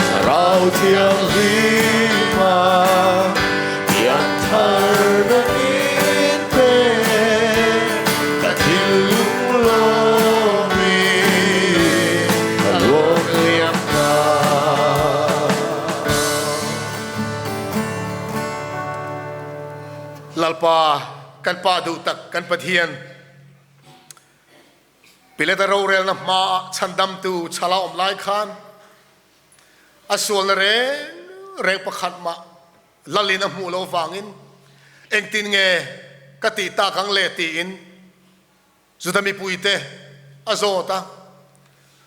Thlarau Thianghlima pian tharna min pe, ka thinlung lawmin ka luang liam ta. Lalpa, kan Pa duh tak, kan Pathian, Pilata rorelna hmaah chhandamtu chala awm lai khan a sualna reng reng pakhat mah lalin a hmuh lo vangin engtin nge ka tih tak ang le tiin Juda mipuite a zawt a.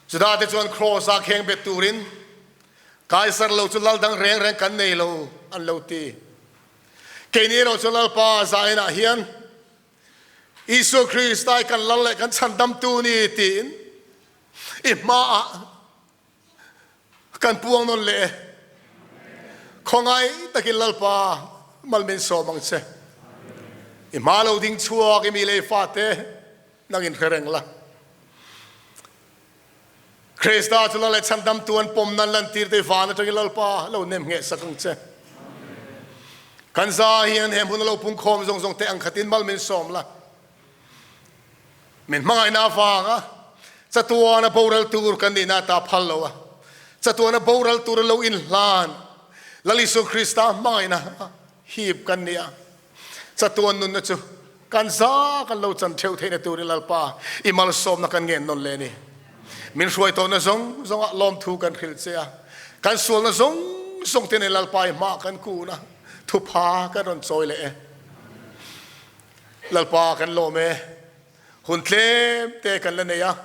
Judate chuan Kraws-ah kheng bet turin Kaisar lo chu lal dang reng reng kan nei lo an lo ti. Keini erawh chu Lalpa zainah hian Isua Krista i kan lal leh kan chhandamtu ni tiin i hmaah kan puang nawn leh e. Khawngaih takin Lalpa mal min sawm ang che. I hma lo ding chhuak i mi leh i fate nang in hre reng la. Krista chu lal leh chhandamtu an pawm nan lantir te i van atangin Lalpa lo nem ngheh sak ang che. Kan za hian he hmun a lo pungkhawm zawng zawng te ang khatin mal min sawm la. Min hmangaihna avanga chatuana boral tur kan nihna ata phal lo a, chatuana boral tur a lo inhlan Lal Isua Krista hmangaihna hip kan ni a, chatuan nunna chu kan za kan lo chan theuh theihna turin Lalpa i malsawmna kan ngen nawn le ni. Min hruai tawhna zawng zawngah lawmthu kan hrilh che a, kan sualna zawng zawng te nen Lalpa i hmah kan kun a, thupha kan rawn chawi leh e. Lalpa kan lawm e, hun tlem te kan la nei a.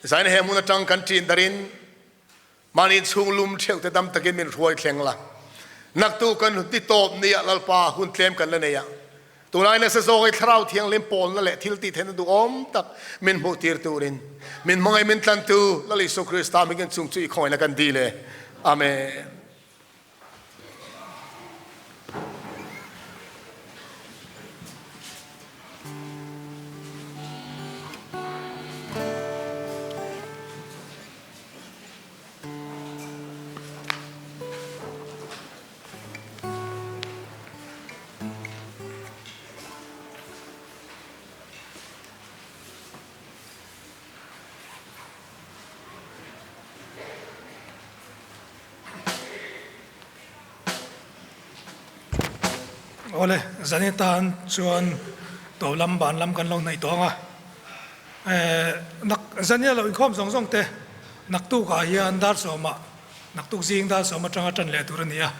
Zaina he hmun atang kan ṭin darin mahni inchhung lum ṭheuh te dam takin min hruai thleng la. Naktu kan ti tawp ni ah Lalpa hun tlem kan la nei a. Tunlai nasa zawk i Thlarau Thianghlim pawlna leh thil tih theihna duhawm tak min hmuh tir turin min hmangaih min tlantu Lal Isua Krista hmingin chung chu i khawngaihna kan dil e. Amen. Awle, zan atan chuan to lam ban lam kan lo hnaih tawh ang a. Nak zania lo inkhawm zawng zawng te naktukah hian dar sawmah naktuk zing dar sawm atanga tan leh tur a ni a.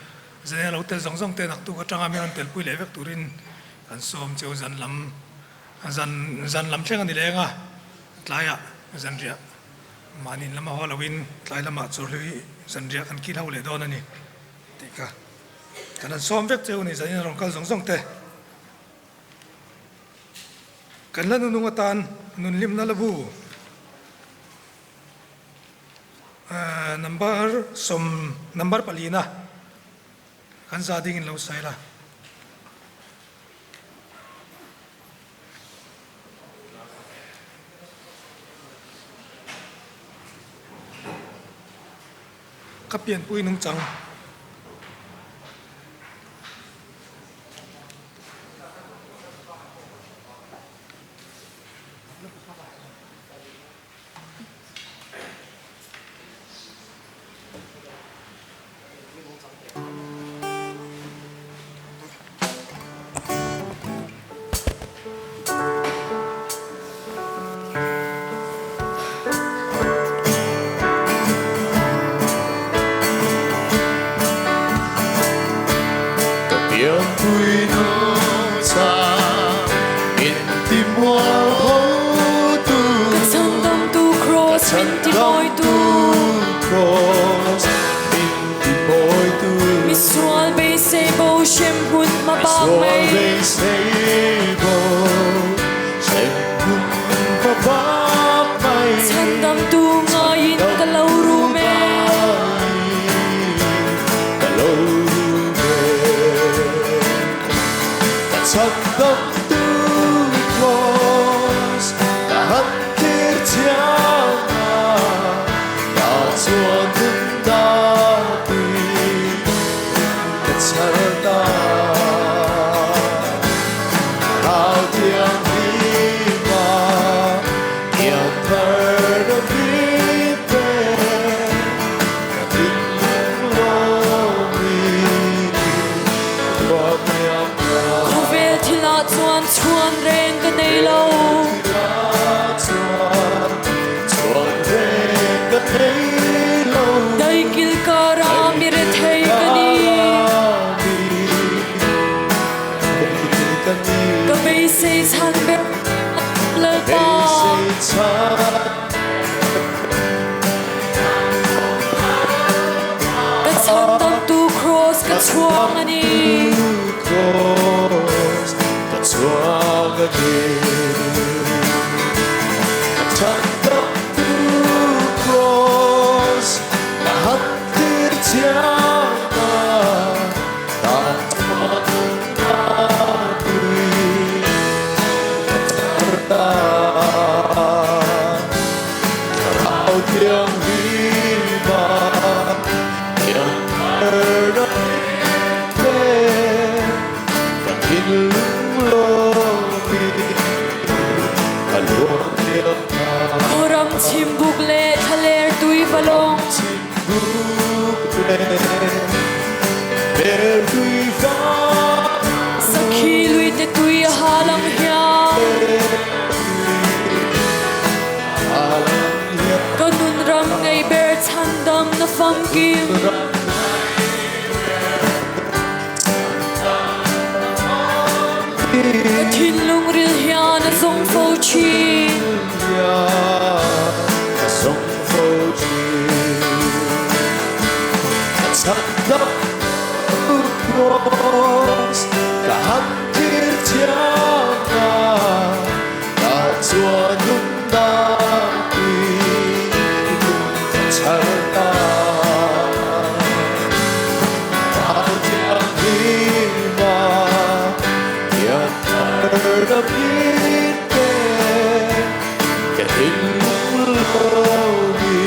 Zania lo tel zawng zawng te naktuk atanga mi rawn telpui leh vek turin kan sawm cheu zan lam zan zan lam thleng a ni leng a tlaiah zanriah Mahni in lama haw loin tlai lamah chawhlui zanriah kan kil ho leh dawn a ni tih kha kan han sawm vek cheu a ni. Zanin a rawn kal zawng zawng te kan la nunung atan nun hlimna la bu number sawm number palina kan za ding in lo sawi la. Ka pianpui nungchang. Ka pianpui nungchang min ti mual ho tu. Ka chhandamtu Kraws min ti mawitu. Kraws min ti mawitu. Misual beisei bo hrem hun hma bak mai. Misual beisei bo hrem hun hma bak mai. Chhandamtu ngaiin ka lo rum e. Ka lo rum e. Ka chhandamtu Kraws ka han thlir chiang a, ta chuan hun dapui ka chhar ta. Thlarau Thianghlima kiang thar na min pe, ka thinlung lawmin ka ruak miam ta. Khawvel thilah chuan chhuan reng ka nei lo. Daikil kara mi rethei ka ni. Ka beisei chhan ber Lalpa. Ka chhandamtu Kraws ka chhuang a ni. Khuaram chimbuk le thlaler tui va lawng. Sakhi lui te tui a hal ang hiam. Ka nun ram ngei ber chhandam na famkim. Ka thinlung ril hian a zawng fo thin. Chhandamtu Kraws ka han thlir chiang a, tah chuan nunna tui lung ka chhar ta. Thlarau Thianghlima hian thar a min pe, ka thinlung lo ni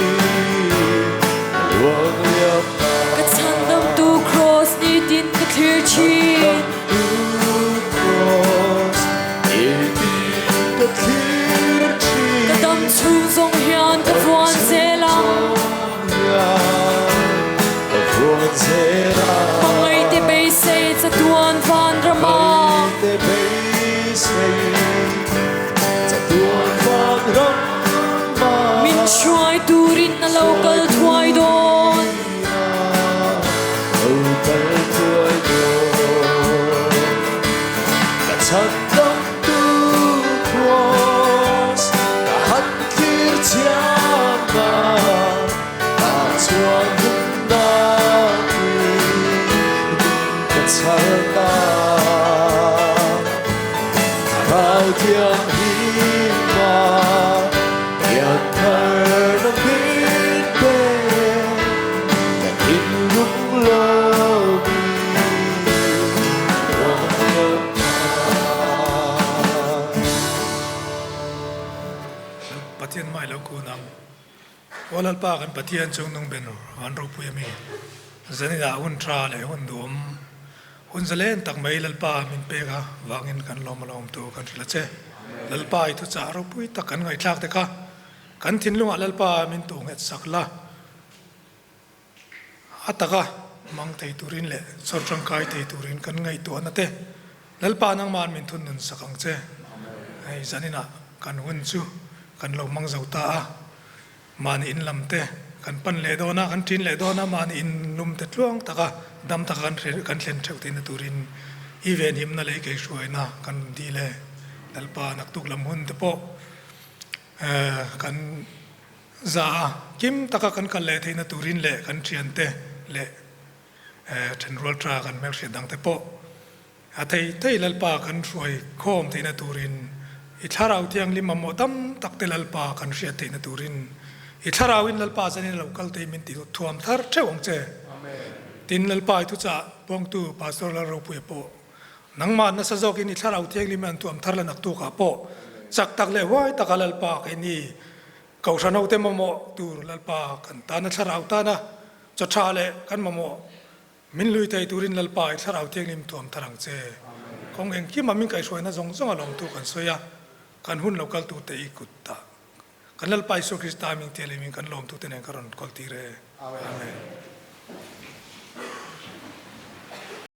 ruang liam ta. Ka chhandamtu Kraws nitin ka thlir thin. Chhandamtu Kraws nitin ka thlir thin. Ka dam chhung zawng hian ka vuan zel ang. Ka vuan zel ang. Hmangaihte beisei chatuan vanrama. Hmangaihte beisei chatuan vanrama. Min hruai turin a lo kal thuai dawn. Lo kal thuai dawn. Ka chhandamtu Kraws ka han thlir chiang a, tah chuan nunna tui min ka chhar ta. Thlarau Thianghlima hian thar na min pe, ka thinlung lo mi ruang liam ta. Pathian mai lo kun ang. Aw Lalpa kan Pathian chung nung ben van ropui ami. Zaninah hun tha leh hun duhawm hun zalen tak mai Lalpa min pek a vangin kan lawm a lawm tu kan hrilh a che. Lalpa i thuchah ropui tak kan ngaihthlak te kha kan thinlungah Lalpa min tuh nghet sak la. A taka hmang thei turin leh chawr tangkai thei turin kan ngaihtuahna te Lalpa nangma'n min thun nun sak ang che. Hei zaninah kan hun chu kan lo hmang zo ta a, mahni in lam te kan pan leh dawn a, kan ṭin leh dawn a, mahni in lum te tluang taka dam taka kan kan thlen theuh theihna turin i venhimna leh i keihruaina kan rawn dil e. Lalpa naktuk lam hun te pawh kan Za a, kim taka kan kal leh theihna turin leh kan thiante leh thenrual tha kan hmelhriat dangte pawh a thei thei Lalpa kan hruai khawm theihna turin i thlarau thianghlim mamawh tam tak te Lalpa kan hriat theihna turin i thlarauin Lalpa zanin a lo kal thei min ti thuam thar theuh ang che. Tin, Lalpa i thuchah puangtu Pastor Lalropuia pawh nangmah nasa zawkin i thlarau thianghlim an thuam thar la naktukah pawh chak tak leh huai taka Lalpa keini Kohhran hote mamawh tur Lalpa kan tana thlarau tana chaw tha leh kan mamawh min lui thei turin Lalpa i thlarau thianghlim thuam thar ang che. Kawng engkima min kaihhruaina zawng zawng a lawmtu kan sawi a, kan hun lo kal turte i kut ah kan Lalpa Isua Krista ming tial in kan lawmtute nen ka rawn kawl tir e. Amen.